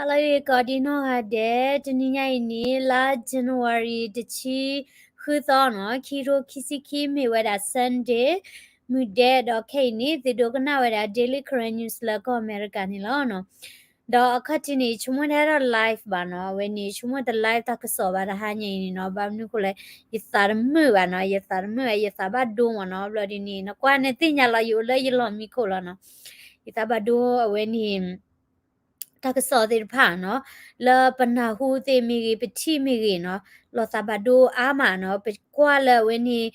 ဟါလၢအဂ့ၤကိးဒံနီၢ်ဂၤဒဲး, တနံၤညါအံၤန့ၣ် လါ January တဆံဃုသီနီၤ, ခံကထိခံဆံခံ မ့ၢ်ဝဲဒၣ် Sunday မုၢ်ဒဲးဒီးခဲအံၤန့ၣ် သုဒိကနၣ်ဝဲဒၣ် Daily Karen News လၢကီၢ်အမဲရကၤန့ၣ်လီၤနီၤ. ဒီးအခီၣ်ထံးန့ၣ် ယဆိကမိၣ်တဟဲထီၣ် live ဘၣ်နီၤ, အဝဲန့ၣ် ယဆိကမိၣ်တ live တၢ်ကစီၣ်ဘၣ်တဟါညါအံၤန့ၣ်နီၤ, ဘၣ်မနုၤအဃိလဲၣ်, ယသးတမုာ်ဘၣ်နီၤ, ယသးတမုာ်ဘၣ်, ယသးဘၣ်ဒိမ့ၢ်နီၤ, ဘျီဒ်န့ၣ် နကွၢ်နသ့ၣ်ညါလီၤ ယအိၣ်လၢယလီၢ်မံခိၣ်လီၤနီၤ, ယသးဘၣ်ဒိအဝဲန့ၣ် တၢ်ကစီၣ်သ့ၣ်တဖၣ်နီၤ, လၢပနၢ်ဟူသ့ၣ်မ့ၢ်ဂ့ၤ ပထံၣ်မ့ၢ်ဂ့ၤနီၤ, လီၤသးဘၣ်ဒိအါမးနီၤ, ပကွၢ်လၢအဝဲန့ၣ်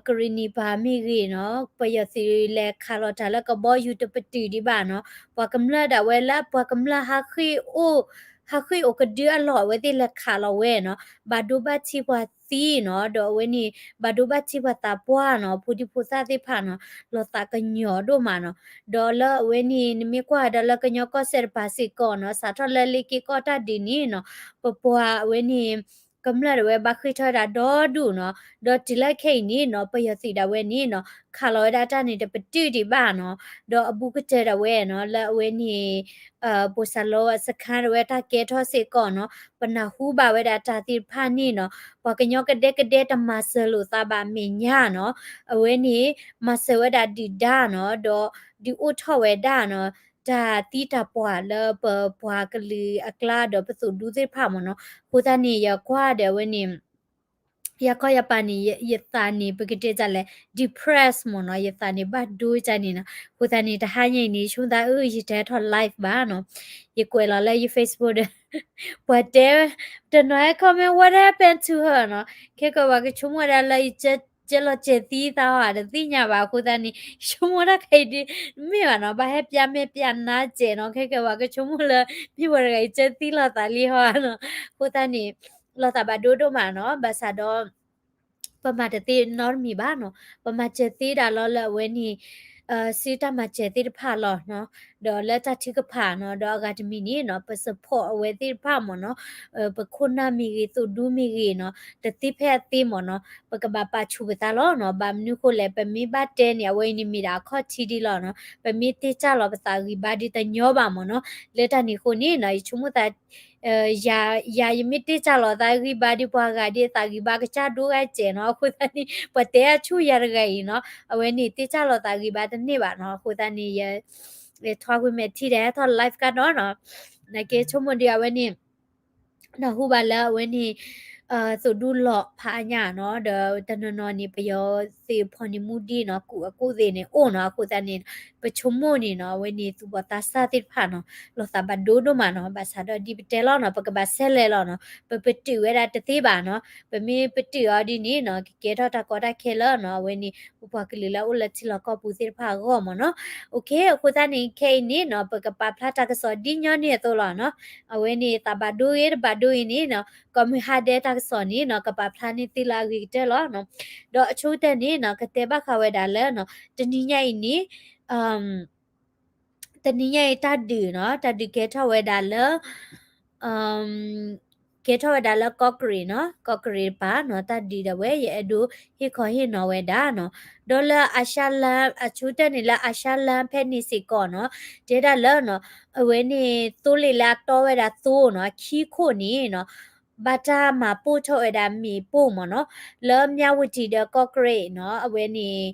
ကရံၣ်နံၣ်ပၤမ့ၢ်ဂ့ၤနီၤ, ပယီၤသုးလဲၤခးလီၤတၢ်လၢကဘီယူၤတပတုာ်ဒံးဘၣ်နီၤ, ပှၤကမျၢၢ်ဒၣ်ဝဲလၢပှၤကမျၢၢ်ဟးဃ့ၢ်အိၣ်, ဟးဃ့ၢ်အိၣ်ကဒုအလီၢ် အဝဲသ့ၣ်လဲၤခးလီၤဝဲနီၤ, ဘၣ်ဒိဘၣ်ထံးပှၤသံနီၤ, ဒီးအဝဲန့ၣ် ဘၣ်ဒိဘၣ်ထံးပှၤသးပှၢ်နီၤ, ဖိဒံဖိသၣ်သ့ၣ်တဖၣ်နီၤ, လီၤသးကညီၤဒိၣ်မးနီၤ, ဒီးလၢအဝဲန့ၣ် နမ့ၢ်ကွၢ်ဝဲဒၣ်လၢကညီကီၢ်စဲၣ်တပၤစ့ၢ်ကီးနီၤ, စးထီၣ်လၢလ့က့ကီၢ်တၢ်ဒုးန့ၣ်နီၤ, ပပှၤအဝဲန့ၣ် ကမျၢၢ်ဒၣ်ဝဲဘၣ်ဃ့ၢ်ထီၣ်ဝဲဒၣ်ဒီဒူၣ်နီၤ, ဒီးတုၤလၢခဲအံၤန့ၣ်နီၤ, ပယီၤသုးဒၣ်ဝဲန့ၣ်နီၤ, ခးလီၤဝဲဒၣ်တၢ်န့ၣ်တပတုာ်ဒံးဘၣ်နီၤ, ဒီးအဘူးကတၢၢ်ဒၣ်ဝဲနီၤ, လၢအဝဲန့ၣ် ပိၣ်စၢ်လီၤစခါဒၣ်ဝဲတၢ်ကဲထီၣ်စ့ၢ်ကီးနီၤ, ပနၢ်ဟူဘၣ်ဝဲဒၣ်တၢ်သ့ၣ်တဖၣ်န့ၣ်နီၤ, ပှၤကညီကဒဲကဒဲတမၤစၢၤလိာ်သးဘၣ်အမဲာ်ညါနီၤ, အဝဲန့ၣ် မၤစၢၤဝဲဒၣ်ဒုၣ်ဒါနီၤ, ဒီးဒုးအိၣ်ထီၣ်ဝဲဒၣ်နီၤ, တၢ်သံတၢ်ပှၢ်လၢပပှၤကလုာ်အကျါဒီးပသိၣ်ဒူသ့ၣ်တဖၣ်မ့ၢ်နီၤ, အဃိသတးန့ၣ် ယကွၢ်ဒီးအဝဲန့ၣ် ယၤကီယၤပၤန့ၣ် ယသးန့ၣ် ပကတဲဒ်လဲၣ် depress မ့ၢ်နီၤ, ယသးန့ၣ်ဘၣ်ဒိတၢ်န့ၣ်နီၤ, အဃိသတးန့ၣ် တဟါညါအံၤန့ၣ် ဆိကမိၣ်သးအၢ ယတဟဲထီၣ် live ဘၣ်နီၤ, ယကွဲးလီၤလၢယ Facebook ဒီး ပှၤတဲ တနီၤဟဲ comment what happened to her နီၤ, ခဲကပှၤကဆိကမိၣ်ဝဲဒၣ်လၢယ ကဲလီၤစဲၤသံသးဧါ တသ့ၣ်ညါဘၣ်, အဃိသတးန့ၣ် ယဆိကမိၣ်တၢ်ခဲအံၤဒ် မ့ၢ်ဘၣ်နီၤ, ဘၣ်ဟဲပျးမဲာ်ပျးနါစဲးနီၤ, ခဲကပှၤကဆိကမိၣ်လၢ မ့ၢ်ပှၤတဂၤအံၤ ကၢသံလိာ်သးလံဟီနီၤ, အဃိသတးန့ၣ် လီၤသးဘၣ်ဒိဒိၣ်မးနီၤ, ဘၣ်ဆၣ်ဒီး ပမၤတသ့နီတမံၤဘၣ်နီၤ, ပမၤစၢၤသ့ဒၣ်လီၤလၢအဝဲန့ၣ် စုတၢ်မၤစၢၤသ့ၣ်တဖၣ်လီၤနီၤ, ဒီးလၢတၢ်ထုကဖၣ်နီၤ, ဒီးအဂၤတမံၤန့ၣ်နီၤ ပ support အဝဲသ့ၣ်တဖၣ်မ့ၢ်နီၤ, ပခိၣ်နၢ်မ့ၢ်ဂ့ၤ သိၣ်ဒူမ့ၢ်ဂ့ၤနီၤ, တသ့ဖဲအသ့မ့ၢ်နီၤ, ပကဘၣ်ပာ်ဆူၣ်ပသးလီၤနီၤ, ဘၣ်မနုၤဃိလဲၣ် ပမ့ၢ်ဘၣ်တဲန့ၣ် အဝဲအံၤန့ၣ်မ့ၢ်ဒၣ်အခီၣ်ထံးဒ်လီၤနီၤ, ပမ့ၢ်တ့ၢ်စၢ်လီၤပသးဂံၢ်ဘါဒ်တညီဘၣ်မ့ၢ်နီၤ, လၢတၢ်န့ၣ်အဃိန့ၣ်နီၤ ယဆိကမိၣ်သး ယၤ ယၤယမ့ၢ်တ့ၢ်စၢ်လီၤသးဂံၢ်ဘါဒ်ပှၤဂၤဒ်အသးဂံၢ်ဘါကစၢ်ဒိဂၤစဲးနီၤ, အဃိသတးန့ၣ် ပှၤတဲအဆူၣ်ယၤတဂၤအံၤနီၤ, အဝဲန့ၣ်တ့ၢ်စၢ်လီၤသးဂံၢ်ဘါတန့ၢ်ဘၣ်နီၤ, အဃိသတးန့ၣ် ယ ထွါကွံာ်မဲာ်ထံၣ်ဒီးဟဲထီၣ် live ကဒီးနီၤ, နာ်က့ဆိကမိၣ်ဒီးအဝဲန့ၣ် နၢ်ဟူဘၣ်လၢအဝဲန့ၣ် သိၣ်ဒူလီၤဖးညါနီၤ, ဒီးတနီၤနီၤန့ၣ် ပယီၤသုးဖီၣ်န့ၢ်မူဒံးနီၤ, ကူၣ်အကူၣ်သ့ၣ်န့ၣ်အိၣ်နီၤ, အဃိသတးန့ၣ် ပဆိကမိၣ်န့ၣ်နီၤ အဝဲန့ၣ်သူၣ်ဘီၣ်သးစၢ်သ့ၣ်တဖၣ်နီၤ လီၤသးဘၣ်ဒိဒိၣ်မးနီၤ, ဘၣ်ဆၣ်ဒီးဒ်ပတဲလီၤနီၤ ပကဘၣ်ဆဲးလဲၤလီၤနီၤ, ပပတုာ်ဝဲဒၣ်တသ့ဘၣ်နီၤ, ပမ့ၢ်ပတုာ်အီၤဒ်န့ၣ်နီၤ ကကဲထီၣ်တၢ်ကီတၢ်ခဲလၢနီၤ အဝဲန့ၣ်ပပှၤကလုာ်လၢအအိၣ်လၢထံလီၢ်ကီၢ်ပူၤသ့ၣ်တဖၣ်အဂီၢ်မ့ၢ်နီၤ, OK, အဃိသတးန့ၣ် ခဲအံၤန့ၣ်နီၤ ပကပာ်ဖျါတၢ်ကစီၣ်ဒ်ညီနုၢ်အသိးလီၤနီၤ, အဝဲန့ၣ်သးဘၣ်ဒိဂ့ၤတဘၣ်ဒိဂ့ၤန့ၣ်နီၤ ကိးမုၢ်ဟါဒဲးတၢ်ကစီၣ်န့ၣ်နီၤ ကပာ်ဖျါန့ၢ်သုလၢအဂ့ၤကတၢၢ်လီၤနီၤ, ဒီးအဆိကတၢၢ်န့ၣ်နီၤ ကတဲဘၣ်ဃးဝဲဒၣ်လၢနီၤ တနံၤညါအံၤန့ၣ် တနံၤညါအံၤတၢ်ဒုးနီၤ တၢ်ဒုးကဲထီၣ်ဝဲဒၣ်လၢ ကဲထီၣ်ဝဲဒၣ်လၢကီၢ်ကရ့ၣ်နီၤ ကီၢ်ကရ့ၣ်တပၤနီၤ တၢ်ဒုးဒၣ်ဝဲ ယအဲၣ်ဒိးဟ့ၣ်ခီဟ့ၣ်နီၤဝဲဒၣ်နီၤ, ဒီးလၢအၤၡါလါ အဆိကတၢၢ်န့ၣ်လၢအၤၡါလါဖဲန့ၣ်စ့ၢ်ကီးနီၤ တဲဒၣ်လၢနီၤ အဝဲန့ၣ်သိလ့ၣ်လၢအတီဝဲဒၣ်သိနီၤ အခံခိၣ်န့ၣ်နီၤ ဘၣ်တၢ်မၤပိၢ်ထီၣ်ဝဲဒၣ်မ့ၣ်ပိၢ်မ့ၢ်နီၤ လၢမၠၣ်ဝတံၤဒီးကီၢ်ကရ့ၣ်နီၤ အဝဲန့ၣ်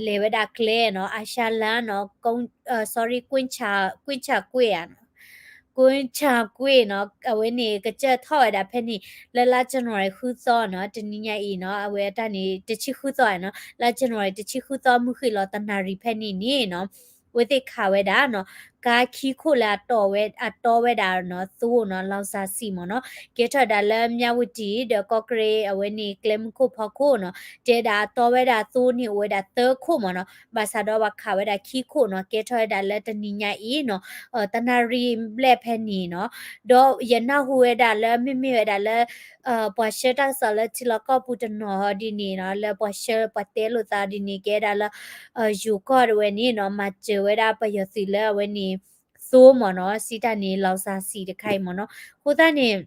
လဲၤဝဲဒၣ်ကျဲနီၤ အၤၡါလါနီၤ sorry ကွ့ၢ်ဆၣ်ကွ့ၢ်ဧါနီၤ ကွ့ၢ်ဆၣ်ကွ့ၢ်နီၤ အဝဲန့ၣ်ကစၢၢ်ထီၣ်ဝဲဒၣ်ဖဲန့ၣ် လၢလါ January ဃုသီနီၤ တနံၤညါအံၤနီၤ အဝဲအတၢ်န့ၣ် တဆံဃုသီနီၤ လါ January တဆံဃုသီ မုၢ်ဃ့ၢ်လီၤတနၣ်ရံၣ်ဖဲန့ၣ်န့ၣ်နီၤ အဝဲသ့ၣ်ခးဝဲဒၣ်နီၤ ကါခံခိၣ်လၢအတီဝဲ အတီဝဲဒၣ်နီၤ သိနီၤ လီၤစၢ်စံၣ်မ့ၢ်နီၤ ကဲထီၣ်ဝဲဒၣ်လၢမၠၣ်ဝတံၤ ဒီးကီၢ်ကရ့ၣ် အဝဲန့ၣ် ကျဲမုၢ်ခိၣ်ဖီခိၣ်နီၤ တဲဒၣ်အတီဝဲဒၣ်သိန့ၣ် အိၣ်ဝဲဒၣ်သၢခိၣ်မ့ၢ်နီၤ ဘၣ်ဆၣ်ဒီးပှၤခးဝဲဒၣ်ခံခိၣ်နီၤ ကဲထီၣ်ဝဲဒၣ်လၢတနံၤညါအံၤနီၤ တနၣ်ရံၣ်ဘျဲၣ်ဖဲန့ၣ်နီၤ ဒီးယနၢ်ဟူဝဲဒၣ်လၢ မ့မ့ၢ်ဝဲဒၣ်လၢ ပှၤဆှၢတၢ်ကစီၣ်လၢထံလီၢ်ကီၢ်ပူၤတနီၤဒ်န့ၣ်နီၤ လၢပှၤဆှၢပှၤတဲလိာ်သးဒ်န့ၣ် ကဲဒၣ်လၢ ယိၤကီၢ်တဝဲန့ၣ်နီၤ မၤစၢၤဝဲဒၣ်ပယီၤသုးလၢအဝဲန့ၣ် သိမ့ၢ်နီၤ စံးတၢ်န့ၣ် လီၤစၢ်စံၣ်တခါအံၤမ့ၢ်နီၤ အဃိသတးန့ၣ်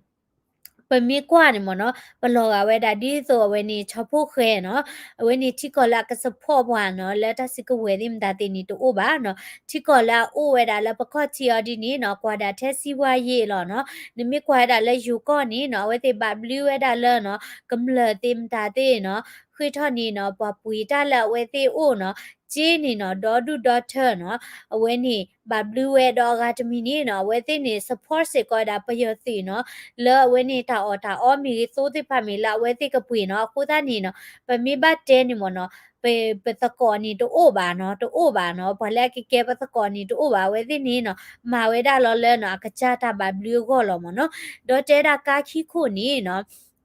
ပမ့ၢ်ကွၢ်န့ၣ်မ့ၢ်နီၤ ပလီၤဂာ်ဝဲဒၣ်ဒ်သိးအဝဲန့ၣ် ဆီဖိၣ်ဃဲနီၤ, အဝဲန့ၣ်ထံကီၢ်လၢအက support ပှၤနီၤ လၢတၢ်စုကဝဲၤသ့ၣ်မတၤသ့ၣ်န့ၣ်တအိၣ်ဘၣ်နီၤ, ထံကီၢ်လၢအအိၣ်ဝဲဒၣ်လၢပခီၣ်ထံးအီၤဒ်န့ၣ်နီၤ ကွၢ်ဒၣ်ထဲစံဝါယ့ၢ်လီၤနီၤ, နမ့ၢ်ကွၢ်ဝဲဒၣ်လၢယိၤကီၢ်န့ၣ်နီၤ အဝဲသ့ၣ်ဘၣ်ဘျုးဝဲဒၣ်လၢနီၤ ကမျၢၢ်သ့ၣ်မတၤသ့ၣ်နီၤ ဃ့ထီၣ်န့ၣ်နီၤ ပှၤပှ့ၤတၢ်လၢအဝဲသ့ၣ်အအိၣ်နီၤ က့န့ၣ်နီၤ ဒီဒူၣ်ဒီထၢနီၤ, အဝဲန့ၣ် ဘၣ်ဘျုးဝဲဒီးအဂၤတမံၤန့ၣ်နီၤ အဝဲသ့ၣ်န့ၣ် support စ့ၢ်ကီးဝဲဒၣ်ပယီၤသုးနီၤ, လၢအဝဲန့ၣ်တၢ်အီၣ်တၢ်အီမ့ၢ်ဂ့ၤ သိသ့ၣ်တဖၣ်မ့ၢ်လၢအဝဲသ့ၣ်ကပှ့ၤနီၤ, အဃိသတးန့ၣ်နီၤ ပမ့ၢ်ဘၣ်တဲန့ၣ်မ့ၢ်နီၤ ပ ပသကိးန့ၣ်တအိၣ်ဘၣ်နီၤ တအိၣ်ဘၣ်နီၤ ပှၤလၢအကကဲပသကိးန့ၣ်တအိၣ်ဘၣ် အဝဲသ့ၣ်န့ၣ်နီၤ မၤဝဲဒၣ်လီၤလၢနီၤ အကစၢ်တၢ်ဘၣ်ဘျုးအဂီၢ်လီၤမ့ၢ်နီၤ, ဒီးတဲဒၣ်ကါခံခိၣ်န့ၣ်နီၤ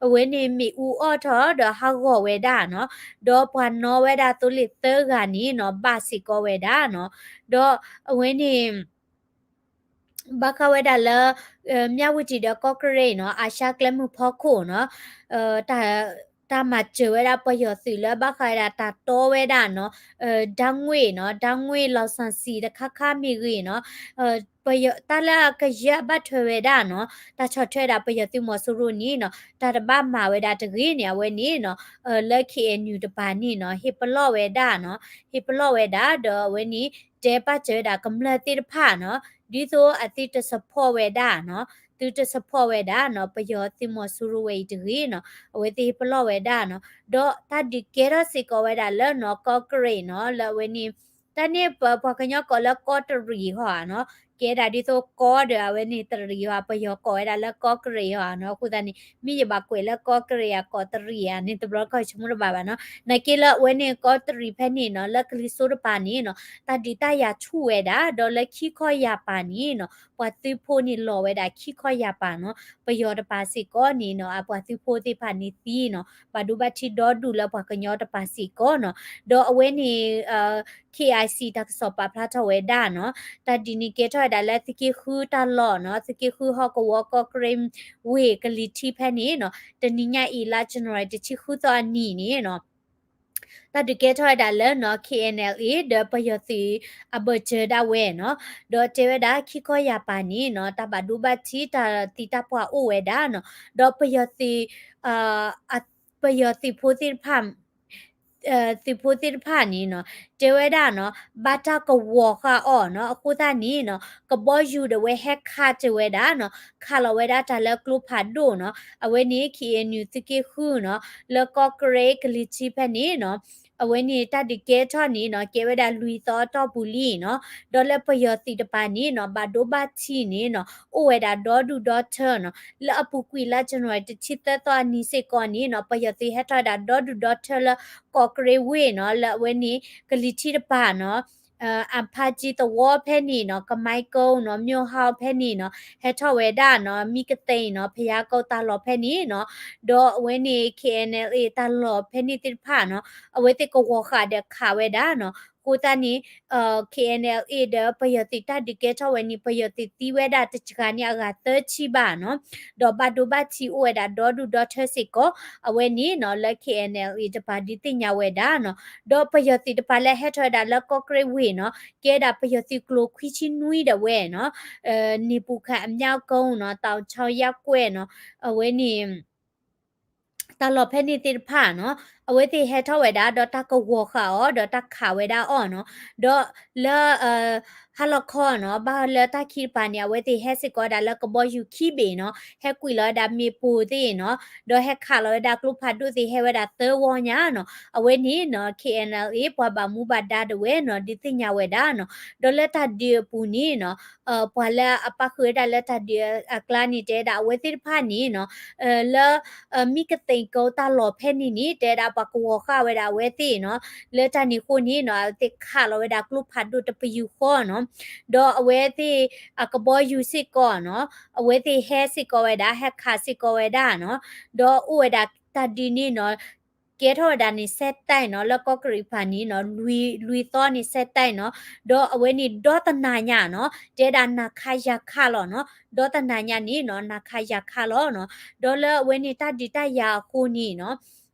အဝဲန့ၣ်မ့ၣ်အူအီၣ်ထီၣ်ဒီးဟးဂီၤဝဲဒၣ်နီၤ, ဒီးပှၤနီၣ်ဝဲဒၣ်သိလ့ၣ်သၢဂၤန့ၣ်နီၤ ဘၣ်စ့ၢ်ကီးဝဲဒၣ်နီၤ, ဒီးအဝဲန့ၣ် ဘၣ်ဃးဝဲဒၣ်လၢ မၠၣ်ဝတံၣ်ဒီးကီၢ်ကရ့ၣ်နီၤ အၤၡါကျဲမုၢ်ဖီခိၣ်နီၤ တၢ်မၤစၢၤဝဲဒၣ်ပယီၤသုးလၢဘၣ်ဃးဝဲဒၣ်တၢ်တီဝဲဒၣ်နီၤ ဓာတ်ငွေ့နီၤ ဓာတ်ငွေ့ လီၢ်စီဆှံ တခါခါမ့ၢ်ဂ့ၤနီၤ ပယီၤ တၢ်လၢအကယၢအဘၣ်ထွဲဝဲဒၣ်နီၤ တၢ်ဆီၣ်ထွဲဒၣ်ပယီၤသုးမီၤစိရိၤန့ၣ်နီၤ တၢ်တဘၣ်မၤဝဲဒၣ်တဂ့ၤန့ၣ် အဝဲန့ၣ်နီၤ လၢ K N U တပၤန့ၣ်နီၤ ဟ့ၣ်ပလီၢ်ဝဲဒၣ်နီၤ ဟ့ၣ်ပလီၢ်ဝဲဒၣ် ဒီးအဝဲန့ၣ် တဲပာ်စၢၤဝဲဒၣ်ကမျၢၢ်သ့ၣ်တဖၣ်နီၤ ဒ်သိးအသုတ support ဝဲဒၣ်နီၤ သုတ support ဝဲဒၣ်နီၤ ပယီၤသုးမီၤစိရိၤဝဲအံၤတဂ့ၤနီၤ အဝဲသ့ၣ်ဟ့ၣ်ပလီၢ်ဝဲဒၣ်နီၤ ဒီးတၢ်ဒုးကဲထီၣ်စ့ၢ်ကီးဝဲဒၣ်လၢနီၤ ကီၢ်ကရ့ၣ်နီၤ လၢအဝဲန့ၣ် တၢ်န့ၣ်ပပှၤကညီကိးလၢကီၢ်တရံးဟီဧါနီၤ ကဲဒၣ်ဒ်သိးကီၢ်ဒီးအဝဲန့ၣ်တရံးဟီ ပယီၤကိးဝဲဒၣ်လၢကီၢ်ကရ့ၣ်ဟီဧါနီၤ အဃိသတးန့ၣ် မ့ၢ်ယဘၣ်ကွဲးလၢကီၢ်ကရ့ၣ်ဧါ ကိးတရံးဧါန့ၣ် တဘျီတခီၣ်ဆိကမိၣ်တဘၣ်ဘၣ်နီၤ နာ်က့လၢအဝဲန့ၣ် ကီၢ်တရံးဖဲန့ၣ်နီၤ လၢကလံၤစိးတပၤန့ၣ်နီၤ တၢ်ဒုးတၢ်ယၤဆူၣ်ဝဲဒၣ် ဒီးလၢခံခီယၤပၤန့ၣ်နီၤ ပှၤသုးဖိန့ၣ်လီၤဝဲဒၣ်ခံခီယၤပၤနီၤ ပယီၤတပၤစ့ၢ်ကီးန့ၣ်နီၤ အပှၤသုးဖိသ့ၣ်တဖၣ်န့ၣ်သံနီၤ ဘၣ်ဒိဘၣ်ထံးဒီဒူၣ်လၢပှၤကညီတပၤစ့ၢ်ကီးနီၤ ဒီးအဝဲန့ၣ် K I C တၢ်ကစီၣ်ပာ်ဖျါထီၣ်ဝဲဒၣ်နီၤ တၢ်ဒုးန့ၣ်ကဲထီၣ်ဝဲဒၣ်လၢသုးက့ဃုတၢ်လီၢ်နီၤ သုးက့ဃုဟီၣ်ကဝီၤကီၢ်ကရ့ၣ်ဝ့ၢ်ကလံၤထံးဖဲန့ၣ်နီၤ တနံၤညါအံၤလါ January တဆံဃုသီအနံၤန့ၣ်နီၤ တၢ်ဒုးကဲထီၣ်ဝဲဒၣ်လၢနီၤ K N L A ဒီးပယီၤသုးအဘၢၣ်စၢၤဒၣ်ဝဲနီၤ ဒီးတဲဝဲဒၣ်ခံခီယၤပၤန့ၣ်နီၤ တၢ်ဘၣ်ဒိဘၣ်ထံးတၢ်သံတၢ်ပှၢ်အိၣ်ဝဲဒၣ်နီၤ ဒီးပယီၤသုး ပယီၤသုးဖိသ့ၣ်တဖၣ် သုးဖိသ့ၣ်တဖၣ်န့ၣ်နီၤ တဲဝဲဒၣ်နီၤ ဘၣ်တၢ်ကဝီၤဃာ်အီၤနီၤ အဃိသတးန့ၣ်နီၤ ကဘီယူၤဒီးဝဲဟဲခးစၢၤဝဲဒၣ်နီၤ ခးလီၤဝဲဒၣ်တၢ်လၢကျိဖးဒိၣ်နီၤ အဝဲန့ၣ် K N U သုးက့ဃုနီၤ လၢကီၢ်ကရ့ၣ်ကလံၤထံးဖဲန့ၣ်နီၤ အဝဲန့ၣ်တၢ်ဒုးကဲထီၣ်န့ၣ်နီၤ ကဲဝဲဒၣ်လွံၢ်သီအတီၢ်ပူၤလံနီၤ ဒီးလၢပယီၤသုးတပၤန့ၣ်နီၤ ဘၣ်ဒိဘၣ်ထံးန့ၣ်နီၤ အိၣ်ဝဲဒၣ်ဒီဒူၣ်ဒီထၢနီၤ လၢအပူၤကွံာ်လါ January တဆံသၢသီအနံၤစ့ၢ်ကီးန့ၣ်နီၤ ပယီၤသုးဟဲထီၣ်ဝဲဒၣ်ဒီဒူၣ်ဒီထၢလၢကီၢ်ကရ့ၣ်ဝ့ၢ်နီၤ လၢအဝဲန့ၣ် ကလံၤထံးတပၤနီၤ အဖါကံသဝီဖဲန့ၣ်နီၤ ကမါကီနီၤ မျိၢ်ဟါဖဲန့ၣ်နီၤ ဟဲထီၣ်ဝဲဒၣ်နီၤ မံကသ့ၣ်နီၤ ဖယါကီတၢ်လီၢ်ဖဲန့ၣ်နီၤ ဒီးအဝဲန့ၣ် K N L A တၢ်လီၢ်ဖဲန့ၣ်သ့ၣ်တဖၣ်နီၤ အဝဲသ့ၣ်ကဝီၤဃာ်ဒီးခးဝဲဒၣ်နီၤ အဃိသတးန့ၣ် K N L A ဒီးပယီၤသုးတၢ်ဒုးကဲထီၣ်ဝဲန့ၣ် ပယီၤသုးသံဝဲဒၣ်တစှၤန့ၣ်အဂၤသၢဆံဘၣ်နီၤ ဒီးဘၣ်ဒိဘၣ်ထံးအိၣ်ဝဲဒၣ်ဒီဒူၣ်ဒီထၢစ့ၢ်ကီး အဝဲန့ၣ်နီၤ လၢ K N L A တပၤဒုးသ့ၣ်ညါဝဲဒၣ်နီၤ ဒီးပယီၤသုးတပၤလၢဟဲထီၣ်ဝဲဒၣ်လၢကီၢ်ကရ့ၣ်ဝ့ၢ်နီၤ ကဲဒၣ်ပယီၤသုးကျိၤခွံဆံနွံဒီးဝဲနီၤ န့ၣ်ပူၤခးအမြောက်ကုန်းနီၤ တောင်ချောင်းရပ်ကွက်နီၤ အဝဲန့ၣ် တၢ်လီၢ်ဖဲန့ၣ်သ့ၣ်တဖၣ်နီၤ အဝဲသ့ၣ်ဟဲထီၣ်ဝဲဒၣ်ဒီးတၢ်ကဝီၤဃာ်အီၤ ဒီးတၢ်ခးဝဲဒၣ်အီၤနီၤ ဒီးလၢ ဟါလီၤခီနီၤ ဘၣ်လၢတၢ်ခံတပၤန့ၣ် အဝဲသ့ၣ်ဟဲစ့ၢ်ကီးဝဲဒၣ်လၢကဘီယူၤခံဘ့ၣ်နီၤ ဟဲကွံာ်လီၤဝဲဒၣ်မ့ၣ်ပိၢ်သ့ၣ်နီၤ ဒီးဟဲခးလီၤဝဲဒၣ်ကျိဖးဒိၣ်သ့ၣ်ဟဲဝဲဒၣ်သၢဝီညါနီၤ အဝဲန့ၣ်နီၤ K N L A ပှၤဘၣ်မူဘၣ်ဒါဒၣ်ဝဲနီၤ ဒုးသ့ၣ်ညါဝဲဒၣ်နီၤ ဒီးလၢတၢ်ဒုးအပူၤန့ၣ်နီၤ ပှၤလၢအပၣ်ဃုာ်ဝဲဒၣ်လၢတၢ်ဒုးအကျါန့ၣ် တဲဝဲဒၣ်အဝဲသ့ၣ်တဖၣ်န့ၣ်နီၤ လၢ မံကသ့ၣ်ကီတၢ်လီၢ်ဖဲန့ၣ်န့ၣ် တဲဝဲဒၣ်ပှၤကဝီၤဃာ်ဝဲဒၣ်အဝဲသ့ၣ်နီၤ လၢတၢ်န့ၣ်အဃိန့ၣ်နီၤ အဝဲသ့ၣ်ခးလီၤဝဲဒၣ်ကျိဖးဒိၣ်တပယူာ်ဃီနီၤ ဒီးအဝဲသ့ၣ်အကဘီယူၤစ့ၢ်ကီးနီၤ အဝဲသ့ၣ်ဟဲစ့ၢ်ကီးဝဲဒၣ် ဟဲခးစ့ၢ်ကီးဝဲဒၣ်နီၤ ဒီးအိၣ်ဝဲဒၣ်တၢ်ဒုးန့ၣ်နီၤ ကဲထီၣ်ဝဲဒၣ်န့ၣ် ဆက်တိုက်နီၤ လၢကီၢ်ကရ့ၣ်တပၤန့ၣ်နီၤ လွံၢ်သီန့ၣ် ဆက်တိုက်နီၤ ဒီးအဝဲန့ၣ်ဒီတနၤညါနီၤ တဲဒၣ်နၤခးယၤခးလီၤနီၤ ဒီတနၤညါန့ၣ်နီၤ နၤခးယၤခးလီၤနီၤ ဒီးလၢအဝဲန့ၣ်တၢ်ဒုးတၢ်ယၤအဃိန့ၣ်နီၤ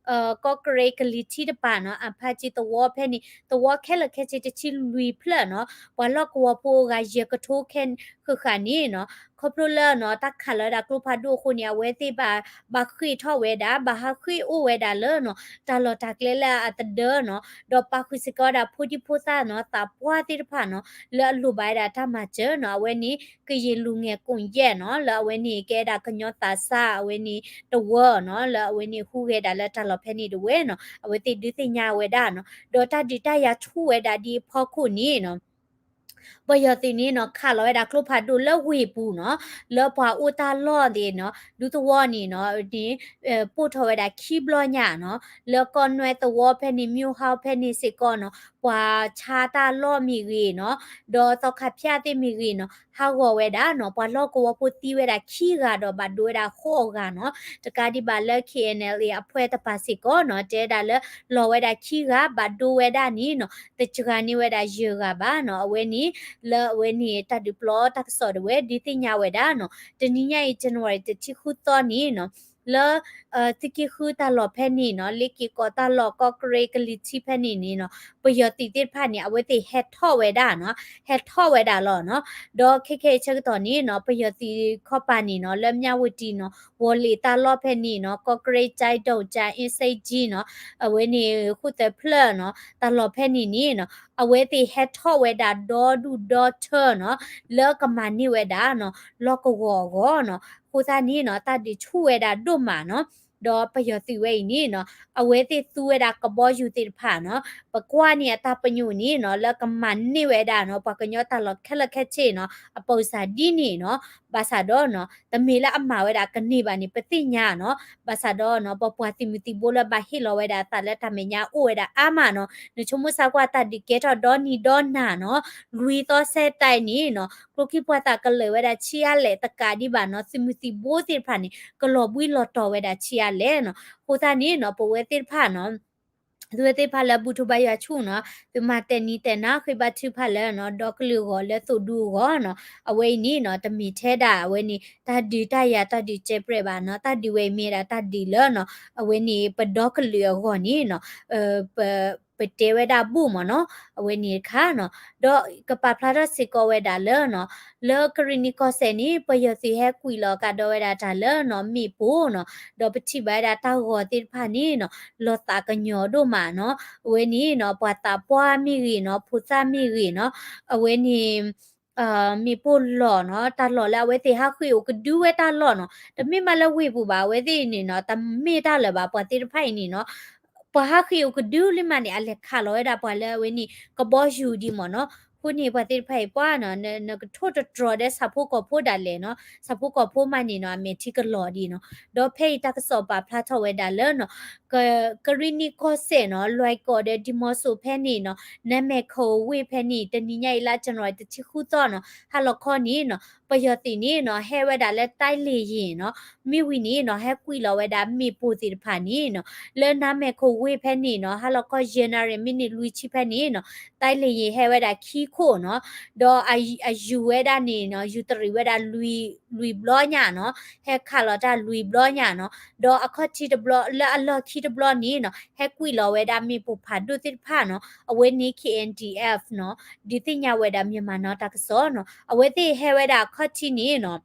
ကီၢ်ကရ့ၣ်ကလံၤထံးတပၤနီၤ အဖါကံသဝီဖဲန့ၣ် သဝီခဲလၢာ်ခဲဆ့တဆံလွံၢ်ဖျၢၣ်နီၤ ပှၤလီၢ်ကဝီၤဖိအဂၤယဲၢ်ကထိခဲဃၣ်ဃၣ်န့ၣ်နီၤ ခီဖျိလၢနီၤ တၢ်ခးလီၤဝဲဒၣ်ကျိဖးဒိၣ်အဃိန့ၣ် အဝဲသ့ၣ်ဘၣ် ဘၣ်ဃ့ၢ်ထီၣ်ဝဲဒၣ် ဘၣ်ဟးဃ့ၢ်အိၣ်ဝဲဒၣ်လၢနီၤ တၢ်လီၢ်တၢ်ကျဲလၢအတဒၢနီၤ ဒီးပာ်ဃုာ်စ့ၢ်ကီးဝဲဒၣ်ဖိဒံဖိသၣ်နီၤ သးပှၢ်သ့ၣ်တဖၣ်နီၤ လၢအလိၣ်ဘၣ်ဝဲဒၣ်တၢ်မၤစၢၤနီၤ အဝဲန့ၣ် ကရင်လူငယ်ကွန်ရက်နီၤ လၢအဝဲန့ၣ်ကဲဒၣ်ကညီသးစၢ်အဝဲန့ၣ်တဝၢနီၤ လၢအဝဲန့ၣ်ဟူးဂဲၤဒၣ်လၢတၢ်လီၢ်ဖဲန့ၣ်တဝဲနီၤ အဝဲသ့ၣ်ဒုးသ့ၣ်ညါဝဲဒၣ်နီၤ ဒီးတၢ်ဒုးတၢ်ယၤဆူၣ်ဝဲဒၣ်ဒ်အဖီခိၣ်န့ၣ်နီၤ ပယီၤသုးန့ၣ်နီၤ ခးလီၤဝဲဒၣ်ကျိဖးဒိၣ်လၢဝ့ၢ်ပူၤနီၤ လၢပှၤအိၣ်တၢ်လီၢ်သ့ၣ်နီၤ ဒူသဝီန့ၣ်နီၤ န့ၣ် ပိၢ်ထီၣ်ဝဲဒၣ်ခံဘျီညါနီၤ လၢကီၢ်နွဲသဝီဖဲန့ၣ် မၠိဟီဖဲန့ၣ်စ့ၢ်ကီးနီၤ ပှၤဆါတၢ်လီၢ်မ့ၢ်ဂ့ၤနီၤ ဒီးသီခါဖၠၣ်သ့ၣ်မ့ၢ်ဂ့ၤနီၤ ဟးဂီၤဝဲဒၣ်နီၤ ပှၤလီၢ်ကဝီၤဖိသံဝဲဒၣ်ခံဂၤဒီးဘၣ်ဒိဝဲဒၣ်ဃိးဂၤနီၤ တကးဒံးဘၣ်လၢ KNLA အဖှဲတပၤစ့ၢ်ကီးနီၤ တဲဒၣ်လၢ လီၤဝဲဒၣ်ခံဂၤ ဘၣ်ဒိဝဲဒၣ်န့ၣ်နီၤ တစှၤန့ၢ်ဝဲဒၣ်ယဲၢ်ဂၤဘၣ်နီၤ အဝဲန့ၣ် လၢအဝဲန့ၣ် တၢ်ဒုးပျီတၢ်ကစီၣ်တဝဲ ဒုးသ့ၣ်ညါဝဲဒၣ်နီၤ တနံၤညါအံၤ January တဆံဃုသီန့ၣ်နီၤ လၢ သုးက့ဃုတၢ်လီၢ်ဖဲန့ၣ်နီၤ လ့က့ၤကီးတၢ်လီၢ် ကီၢ်ကရ့ၣ်ကလံၤထံးဖဲန့ၣ်န့ၣ်နီၤ ပယီၤသုးသ့ၣ်တဖၣ်န့ၣ် အဝဲသ့ၣ်ဟဲထီၣ်ဝဲဒၣ်နီၤ ဟဲထီၣ်ဝဲဒၣ်လီၤနီၤ ဒီးခဲခဲအံၤဆၢကတီၢ်န့ၣ်နီၤ ပယီၤသုးခီပၤန့ၣ်နီၤ လၢမၠၣ်ဝတံၤနီၤ ဝီၤလ့ၤတၢ်လီၢ်ဖဲန့ၣ်နီၤ ကီၢ်ကရ့ၣ် ကၠဲးဒိၣ် ကၠဲးအ့စ့ကၠံနီၤ အဝဲန့ၣ် ဃိၣ်သၢဖျၢၣ်နီၤ တၢ်လီၢ်ဖဲန့ၣ်န့ၣ်နီၤ အဝဲသ့ၣ်ဟဲထီၣ်ဝဲဒၣ်ဒီဒူၣ်ဒီထၢနီၤ လၢကမၤန့ၢ်ဝဲဒၣ်နီၤ လီၢ်ကဝီၤအဂီၢ်နီၤ အဃိသတးန့ၣ်နီၤ တၢ်ဒုးဆူၣ်ဝဲဒၣ်ဒိၣ်မးနီၤ ဒီးပယီၤသုးဝဲအံၤန့ၣ်နီၤ အဝဲသ့ၣ်သူဝဲဒၣ်ကဘီယူၤသ့ၣ်တဖၣ်နီၤ ပကွၢ်န့ၢ်အတၢ်ပညိၣ်န့ၣ်နီၤ လၢကမၤန့ၢ်ဝဲဒၣ်နီၤ ပှၤကညီတၢ်လီၢ်ခဲလၢာ်ခဲဆ့နီၤ အပူၤစၢ်ဒ်န့ၣ်နီၤ ဘၣ်ဆၣ်ဒီးနီၤ တမ့ၢ်လၢအမၤဝဲဒၣ်ကန့ၢ်ဘၣ်န့ၣ် ပသ့ၣ်ညါနီၤ ဘၣ်ဆၣ်ဒီးနီၤ ပပှၤသုးမုၢ်သံၣ်ဘိလၢဘၣ်ဟ့ၣ်လီၤဝဲဒၣ်အသးလၢတၢ်မဲာ်ညါအိၣ်ဝဲဒၣ်အါမးနီၤ နဆိကမိၣ်စၢ်ကွၢ်တၢ်ဒုးကဲထီၣ်ဒီနံၤဒီနၤနီၤ လွံၢ်သီစဲတၢ်အံၤန့ၣ်နီၤ ကျိချံမျိာ်သၣ်ကလၢာ်ဝဲဒၣ်ဆံးအါလဲၣ် တကးဒံးဘၣ်နီၤ သုးမုၢ်သံၣ်ဘိသ့ၣ်တဖၣ်န့ၣ် ကလီၤဘှံးလီၤတီၤဝဲဒၣ်ဆံးအါလဲၣ်နီၤ အဃိသတးန့ၣ်နီၤ ပဝဲသ့ၣ်တဖၣ်နီၤ သုဝဲသ့ၣ်တဖၣ်လၢဘူၣ်ထီၣ်ဘါယွၤဆူၣ်နီၤ သုမၤတဲာ်နံၤတဲာ်နါဃ့ဘါထုကဖၣ်လၢနီၤ ဒီကလုာ်အဂီၢ်လၢသိၣ်ဒူအဂီၢ်နီၤ အဝဲအံၤန့ၣ်နီၤ တမ့ၢ်ထဲဒၣ်အဝဲန့ၣ် တၢ်ဒုးတၢ်ယၤတၢ်ဒုးစဲးပြဲးဘၣ်နီၤ တၢ်ဒုးဝဲအံၤမ့ၢ်ဒၣ်တၢ်ဒုးလၢနီၤ အဝဲန့ၣ် ပဒီကလုာ်အဂီၢ်န့ၣ်နီၤ ပ ပတဲဝဲဒၣ်ဘူၣ်မ့ၢ်နီၤ အဝဲန့ၣ်တခါနီၤ ဒီးကပာ်ဖျါထီၣ်စ့ၢ်ကီးဝဲဒၣ်လၢနီၤ လၢကရ့ၣ်နံၣ်ကီၢ်စဲၣ်န့ၣ် ပယီၤသုးဟဲကွံာ်လီၤကဒီးဝဲဒၣ်တၢ်လၢနီၤ မ့ၣ်ပိၢ်နီၤ ဒီးပထံၣ်ဘၣ်ဝဲဒၣ်တၢ်ဂီၤသ့ၣ်တဖၣ်န့ၣ်နီၤ လီၤသးကညီၤဒိၣ်မးနီၤ အဝဲန့ၣ်နီၤ ပှၤသးပှၢ်မ့ၢ်ဂ့ၤနီၤ ဖိသၣ်မ့ၢ်ဂ့ၤနီၤ အဝဲန့ၣ် မ့ၣ်ပိၢ်လီၤနီၤ တၢ်လီၢ်လၢအဝဲသ့ၣ်ဟးဃ့ၢ်အိၣ်ကဒုဝဲတၢ်လီၢ်နီၤ တမ့ၢ်မးလၢဝ့ၢ်ပူၤဘၣ် အဝဲသ့ၣ်န့ၣ်နီၤ တမ့ၢ်တၢ်လၢၤဘၣ် ပှၤသ့ၣ်တဖၣ်အံၤန့ၣ်နီၤ ပှၤဟးဃ့ၢ်အိၣ်ကဒုလံမးန့ၣ် အလဲၤခးလီၤဝဲဒၣ်ပှၤလၢအဝဲန့ၣ် ကဘီယူၤဒံးမ့ၢ်နီၤ အဃိန့ၣ် ပှၤသ့ၣ်တဖၣ်အံၤပှၤနီၤ နကထိၣ်တတြီၤဒီးဆၣ်ဖိကီၢ်ဖိဒၣ်လဲာ်နီၤ ဆၣ်ဖိကီၢ်ဖိမးန့ၣ်နီၤ အမဲာ်ထံကလီၤဒံးနီၤ ဒီးဖဲအံၤတၢ်ကစီၣ်ပာ်ဖျါထီၣ်ဝဲဒၣ်လၢနီၤ ကရ့ၣ်နံၣ်ကီၢ်စဲၣ်နီၤ လွဲၢ်ကီၢ်ဒီးဒံၣ်မီစိၤဖဲန့ၣ်နီၤ နမဲၢ်ခိၣ်ဝ့ၢ်ဖဲန့ၣ် တနံၤညါအံၤလါ January တဆံဃုသီနီၤ ဟါလီၤခီန့ၣ်နီၤ ပယီၤသုးန့ၣ်နီၤ ဟဲဝဲဒၣ်လၢ တိုက်လေယာဉ် နီၤ မ့ၢ်ဝံၤန့ၣ်နီၤ ဟဲကွံာ်လီၤဝဲဒၣ်မ့ၣ်ပိၢ်သ့ၣ်တဖၣ်န့ၣ်နီၤ လၢနမဲၢ်ခိၣ်ဝ့ၢ်ဖဲန့ၣ်နီၤ ဟါလီၤခီယဲၢ်နၣ်ရံၣ်မံးနံးလွံၢ်ဆံဖဲန့ၣ်နီၤ တိုက်လေယာဉ် ဟဲဝဲဒၣ်ခံခိၣ်နီၤ ဒီးအယူၤဝဲဒၣ်န့ၣ်နီၤ ယူၤတရံးဝဲဒၣ်လွံၢ်ဘျီညါနီၤ ဟဲခးလီၤတၢ်လွံၢ်ဘျီညါနီၤ ဒီးအခီၣ်ထံးတဘျီ လၢအလီၢ်ခံတဘျီန့ၣ်နီၤ ဟဲကွံာ်လီၤဝဲဒၣ်မ့ၣ်ပိၢ်ဖးဒိၣ်သ့ၣ်တဖၣ်နီၤ အဝဲန့ၣ် KNDF နီၤ ဒုးသ့ၣ်ညါဝဲဒၣ် Myanmar Now တၢ်ကစီၣ်နီၤ အဝဲသ့ၣ်ဟဲဝဲဒၣ်အခီၣ်ထံးန့ၣ်နီၤ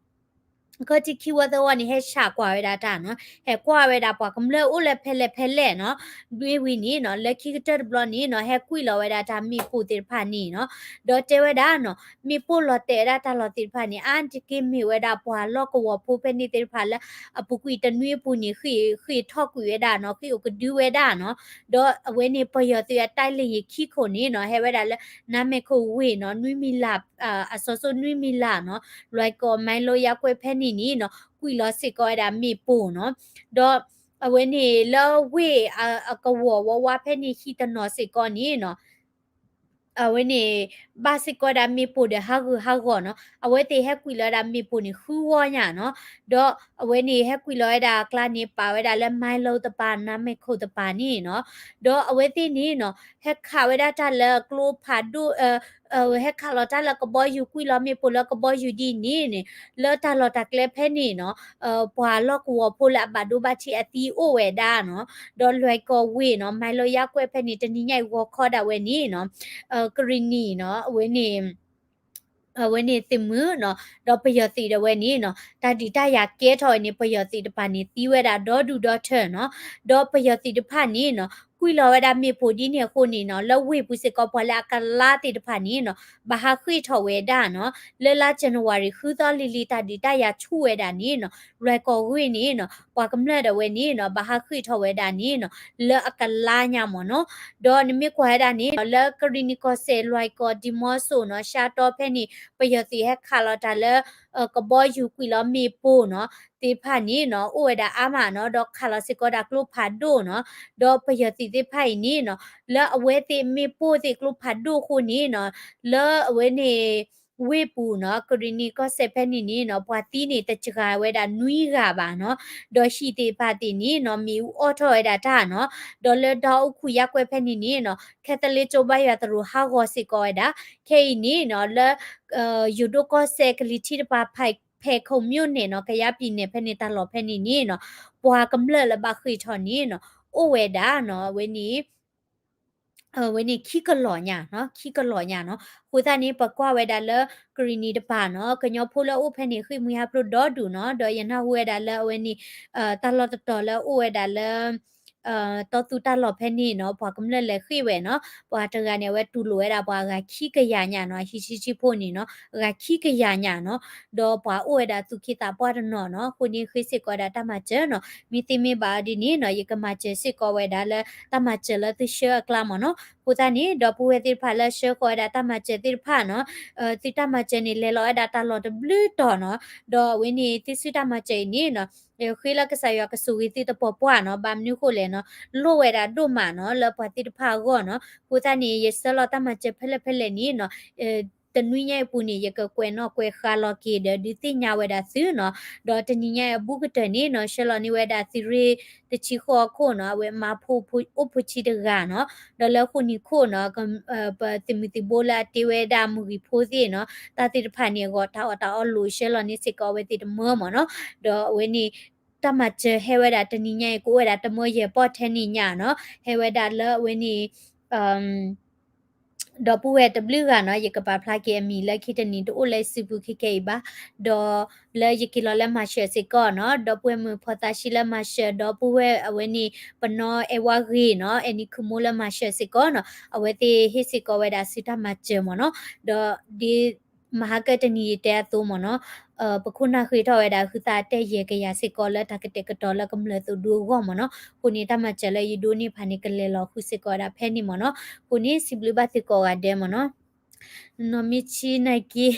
အခီၣ်ထံးခံဝီသၢဝီန့ၣ် ဟဲဆှးကွၢ်ဝဲဒၣ်တၢ်နီၤ ဟဲကွၢ်ဝဲဒၣ်ပှၤကမျၢၢ်အိၣ်လၢဖဲလဲၣ်ဖဲလဲၣ်နီၤ မ့ၢ်ဝံၤန့ၣ်နီၤ လၢခံကတၢၢ်တဘျီန့ၣ်နီၤ ဟဲကွံာ်လီၤဝဲဒၣ်တၢ်မ့ၣ်ပိၢ်သ့ၣ်တဖၣ်န့ၣ်နီၤ ဒီးတဲဝဲဒၣ်နီၤ မ့ၣ်ပိၢ်လီၤတဲာ်ဝဲဒၣ်တၢ်လီၢ်သ့ၣ်တဖၣ်န့ၣ် အါတက့ၢ်မ့ၢ်ဝဲဒၣ်ပှၤလီၢ်ကဝီၤဖိဖဲန့ၣ်သ့ၣ်တဖၣ်လၢ အပူၤကွံာ်တနွံအပူၤန့ၣ် ဃ့ၢ်ထီၣ်ကွံာ်ဝဲဒၣ်နီၤ ဃ့ၢ်အိၣ်ကဒုဝဲဒၣ်နီၤ ဒီးအဝဲန့ၣ် ပယီၤသုးအ တိုက်လေယာဉ် ခံခိၣ်န့ၣ်နီၤ ဟဲဝဲဒၣ်လၢ နမဲၢ်ခိၣ်ဝ့ၢ်နီၤ နွံမံၤလၢ် အစီၤစိနွံမံၤလၢ်နီၤ လွဲၢ်ကီၢ် မဲၣ်လိယါကွဲးဖဲန့ၣ်န့ၣ်နီၤ ကွံာ်လီၤစ့ၢ်ကီးဝဲဒၣ်မ့ၣ်ပိၢ်နီၤ ဒီးအဝဲန့ၣ်လၢဝ့ၢ်အကဝီၤဝါဝါဖဲန့ၣ် ဟံၣ်တနီၤစ့ၢ်ကီးန့ၣ်နီၤ အဝဲန့ၣ် ဘၣ်စ့ၢ်ကီးဝဲဒၣ်မ့ၣ်ပိၢ်ဒီးဟးဂူာ်ဟးဂီၤနီၤ အဝဲသ့ၣ်ဟဲကွံာ်လီၤဝဲဒၣ်မ့ၣ်ပိၢ်န့ၣ် ဃုဝီညါနီၤ ဒီးအဝဲန့ၣ်ဟဲကွံာ်လီၤဝဲဒၣ်အကျါန့ၣ် ပာ်ဝဲဒၣ်လၢ မဲၣ်လိတပၤ နမဲၢ်ခိၣ်တပၤန့ၣ်နီၤ ဒီးအဝဲသ့ၣ်န့ၣ်နီၤ ဟဲခးဝဲဒၣ်တၢ်လၢကျိဖးဒိၣ် ဟဲခးလီၤတၢ်လၢကဘီယူၤ ကွံာ်လီၤမ့ၣ်ပိၢ်လၢကဘီယူၤဒ်န့ၣ်န့ၣ် လၢတၢ်လီၢ်တၢ်ကျဲဖဲန့ၣ်နီၤ ပှၤလီၢ်ကဝီၤဖိလၢအဘၣ်ဒိဘၣ်ထံးအသံအိၣ်ဝဲဒၣ်နီၤ ဒီးလွဲၢ်ကီၢ်ဝ့ၢ်နီၤ မဲၣ်လိယါကွဲးဖဲန့ၣ် တနံၤညါအံၤဂီၤခီဒၣ်ဝဲန့ၣ်နီၤ ကရ့ၣ်နံၣ်နီၤ အဝဲန့ၣ် အဝဲန့ၣ်သုးမုၢ်နီၤ, ဒီးပယီၤသုးဒၣ်ဝဲန့ၣ်နီၤ တၢ်ဒုးတၢ်ယၤကဲထီၣ်ဝဲန့ၣ် ပယီၤသုးတပၤန့ၣ် သံဝဲဒၣ်ဒီဒူၣ်ဒီထၢနီၤ, ဒီးပယီၤသုးတဖၣ်န့ၣ်နီၤ ကွံာ်လီၤဝဲဒၣ်မ့ၣ်ပိၢ်ဒ်န့ၣ်အဃိန့ၣ်နီၤ လၢဝ့ၢ်ပူၤစ့ၢ်ကီး ပှၤလၢအကလါသ့ၣ်တဖၣ်န့ၣ်နီၤ ဘၣ်ဟးဃ့ၢ်ထီၣ်ဝဲဒၣ်နီၤ, လၢလါ January ဃုသီလံၤလံၤ တၢ်ဒုးတၢ်ယၤဆူၣ်ဝဲဒၣ်န့ၣ်နီၤ လွဲၢ်ကီၢ်ဂ့ၢ်န့ၣ်နီၤ ပှၤကမျၢၢ်ဒၣ်ဝဲန့ၣ်နီၤ ဘၣ်ဟးဃ့ၢ်ထီၣ်ဝဲဒၣ်န့ၣ်နီၤ လၢအကလါညါမ့ၢ်နီၤ, ဒီးနမ့ၢ်ကွၢ်ဝဲဒၣ်န့ၣ်နီၤ လၢကရံၣ်နံၣ်ကီၢ်စဲၣ် လွဲၢ်ကီၢ် ဒံမီစိနီၤ ရှါတီဖဲန့ၣ် ပယီၤသုးဟဲခးလီၤတၢ်လၢ ကဘီယူၤကွံာ်လီၤမ့ၣ်ပိၢ်နီၤ သ့ၣ်တဖၣ်န့ၣ်နီၤ အိၣ်ဝဲဒၣ်အါမးနီၤ, ဒီးခးလီၤစ့ၢ်ကီးဒၣ်ကျိဖးဒိၣ်နီၤ, ဒီးပယီၤသုးသ့ၣ်တဖၣ်အံၤန့ၣ်နီၤ လၢအဝဲသ့ၣ်မ့ၣ်ပိၢ်သ့ၣ်ကျိဖးဒိၣ်အဃိန့ၣ်နီၤ လၢအဝဲန့ၣ် ဝ့ၢ်ပူၤနီၤ ကရံၣ်နံၣ်ကီၢ်စဲၣ်ဖဲန့ၣ်န့ၣ်နီၤ ပှၤသံန့ၣ်တစှၤဝဲဒၣ်နွံဂၤဘၣ်နီၤ, ဒီးဟံၣ်သ့ၣ်တဖၣ်သ့ၣ်န့ၣ်နီၤ မ့ၣ်အူအီၣ်ထီၣ်ဝဲဒၣ်တၢ်နီၤ, ဒီးလၢဒီအူခူၣ်ယါကွဲဖဲန့ၣ်န့ၣ်နီၤ ခဲသလ့ကၠိဘါယွၤသရိာ်ဟးဂီၤစ့ၢ်ကီးဝဲဒၣ်, ခဲအံၤန့ၣ်နီၤ လၢ ယိၤဒိၣ်ကီၢ်စဲၣ်ကလံၤထံးတပၤ ဖဲခိၣ်မိၣ်န့ၣ်နီၤ ကယါပံၤနဲၣ်ဖဲန့ၣ် တၢ်လီၢ်ဖဲန့ၣ်န့ၣ်နီၤ ပှၤကမျၢၢ်လၢဘၣ်ဃ့ၢ်ထီၣ်န့ၣ်နီၤ အိၣ်ဝဲဒၣ်နီၤ အဝဲန့ၣ် အဝဲန့ၣ်ခံကလီၢ်ညါနီၤ ခံကလီၢ်ညါနီၤ, အဃိသတးန့ၣ် ပကွၢ်ဝဲဒၣ်လၢ ကရံၣ်နံၣ်တပၤနီၤ ကညီဖိလၢအအိၣ်ဖဲန့ၣ် ဃ့ၢ်မှံဟးဖျိးဒီဒူၣ်နီၤ, ဒီးယနၢ်ဟူဝဲဒၣ်လၢအဝဲန့ၣ် တၢ်လီၢ်တတီၤလၢအအိၣ်ဝဲဒၣ်လၢ တီသူတၢ်လီၢ်ဖဲန့ၣ်နီၤ ပှၤကမျၢၢ်လဲၤဃ့ၢ်ဝဲနီၤ, ပှၤတဂၤန့ၣ် အဝဲတူၢ်လိာ်ဝဲဒၣ်ပှၤအဂၤခံကယၤညါနီၤ, ဟံၣ်ဆံးဆံးဖိန့ၣ်နီၤ အဂၤခံကယၤညါနီၤ, ဒီးပှၤအိၣ်ဝဲဒၣ်သူၣ်က့သးပှၢ်တနီၤနီၤ, အဃိန့ၣ်ဃ့ၢ်စ့ၢ်ကီးဝဲဒၣ်တၢ်မၤစၢၤနီၤ, မ့ၢ်သ့မ့ၢ်ဘၣ်အီၤဒ်န့ၣ်နီၤ ယကမၤစၢၤစ့ၢ်ကီးဝဲဒၣ်လၢတၢ်မၤစၢၤလၢသုဆှၢအကျါမ့ၢ်နီၤ, အဃိသတးန့ၣ် ဒီပုၢ်ဝဲၢ်သ့ၣ်တဖၣ်လၢဆှၢဃီၤဝဲဒၣ်တၢ်မၤစၢၤသ့ၣ်တဖၣ်နီၤ သုတၢ်မၤစၢၤန့ၣ် လဲၤလီၤဝဲဒၣ်တၢ်လီၢ်တဘျုးတီၤနီၤ, ဒီးအဝဲန့ၣ် သုစုတၢ်မၤစၢၤအံၤန့ၣ်နီၤ ဃ့လၢကစၢ်ယွၤကဆိၣ်ဂ့ၤသုတပှၢ်ပှၢ်နီၤ, ဘၣ်မနုၤဃိလဲၣ်နီၤ, လိၣ်ဝဲဒၣ်ဒိၣ်မးနီၤ လၢပှၤသ့ၣ်တဖၣ်အဂီၢ်နီၤ, အဃိသတးန့ၣ် ယဆှၢလီၤတၢ်မၤစၢၤဖဲလဲၣ်ဖဲလဲၣ်န့ၣ်နီၤ တနွံညါအံၤပူၤန့ၣ် ယကကွဲးနီၣ်ကွဲးဃါလီၤက့ၤဒီး ဒုးသ့ၣ်ညါဝဲဒၣ်သုနီၤ, ဒီးတနံၤညါအံၤအဘူးကတၢၢ်န့ၣ်နီၤ ဆှၢလီၤန့ၢ်ဝဲဒၣ်သုးရ့ၣ်တဆံဃိးအခိၣ်နီၤ, အဝဲမၤဖိအိၣ်ဖိဆံးတဂၤနီၤ, ဒီးလၢဃိၣ်နံၤခိၣ်နီၤ ပသုးမုၢ်သံၣ်ဘိလၢအတ့ဝဲဒၣ်မုၢ်ဂံၢ်ဖိသ့ၣ်နီၤ, တၢ်သ့ၣ်တဖၣ်န့ၣ်အဂီၢ် တၢ်အီၣ်တၢ်အီလိၤဆှၢလီၤန့ၢ်စ့ၢ်ကီးအဝဲသ့ၣ်တမၢမ့ၢ်နီၤ, ဒီးအဝဲန့ၣ် တၢ်မၤစၢၤဟဲဝဲဒၣ်တနံၤညါအံၤ ကအိၣ်ဝဲဒၣ်တမၢယဲၢ်ပီၢ်ထဲန့ၣ်ညါနီၤ, ဟဲဝဲဒၣ်လၢအဝဲန့ၣ် ဒီပုၢ်ဝဲၢ်တဘျုးဂၤနီၤ, ယကပာ်ဖျါက့ၤအမံၤလၢခံတနံၤ တအိၣ်လၢစုပူၤခဲကဲအံၤဘၣ်, ဒီးလၢယက့ၤလီၤလၢမၤရှၢၣ်စ့ၢ်ကီးနီၤ, ဒီပုၢ်ဝဲၢ်မုၣ်ဖီသးဆှံလၢမၤရှၢၣ်, ဒီပုၢ်ဝဲၢ်အဝဲန့ၣ် ပနီၢ်အဲၣ်ဝါဂ့ၤနီၤ, အဲၣ်နံၤခုၣ်မိၢ်လၢမၤရှၢၣ်စ့ၢ်ကီးနီၤ, အဝဲသ့ၣ်ဟ့ၣ်စ့ၢ်ကီးဝဲဒၣ်စုတၢ်မၤစၢၤမ့ၢ်နီၤ, ဒီးဒ် မဟါကတနံၤယတဲအသိးမ့ၢ်နီၤ, ပခိၣ်နၢ်ဃ့ထီၣ်ဝဲဒၣ်ဟုသးအတၢ်ယဲၢ်ကယၤစ့ၢ်ကီးလၢတၢ်ကတဲာ်ကတီၤလၢကမျၢၢ်သုးဒူအဂီၢ်မ့ၢ်နီၤ, အဃိန့ၣ် တၢ်မၤစၢၤလၢယဒိးန့ၢ်ဖးန့ၣ် ကလဲၤလီၤဃုာ်စ့ၢ်ကီးဝဲဒၣ်ဖဲန့ၣ်မ့ၢ်နီၤ, အဃိန့ၣ် စံးဘျုးဘၣ်သုကိးဂၤဒဲးမ့ၢ်နီၤ, နီၢ်မ့ၢ်ဆံးနာ်က့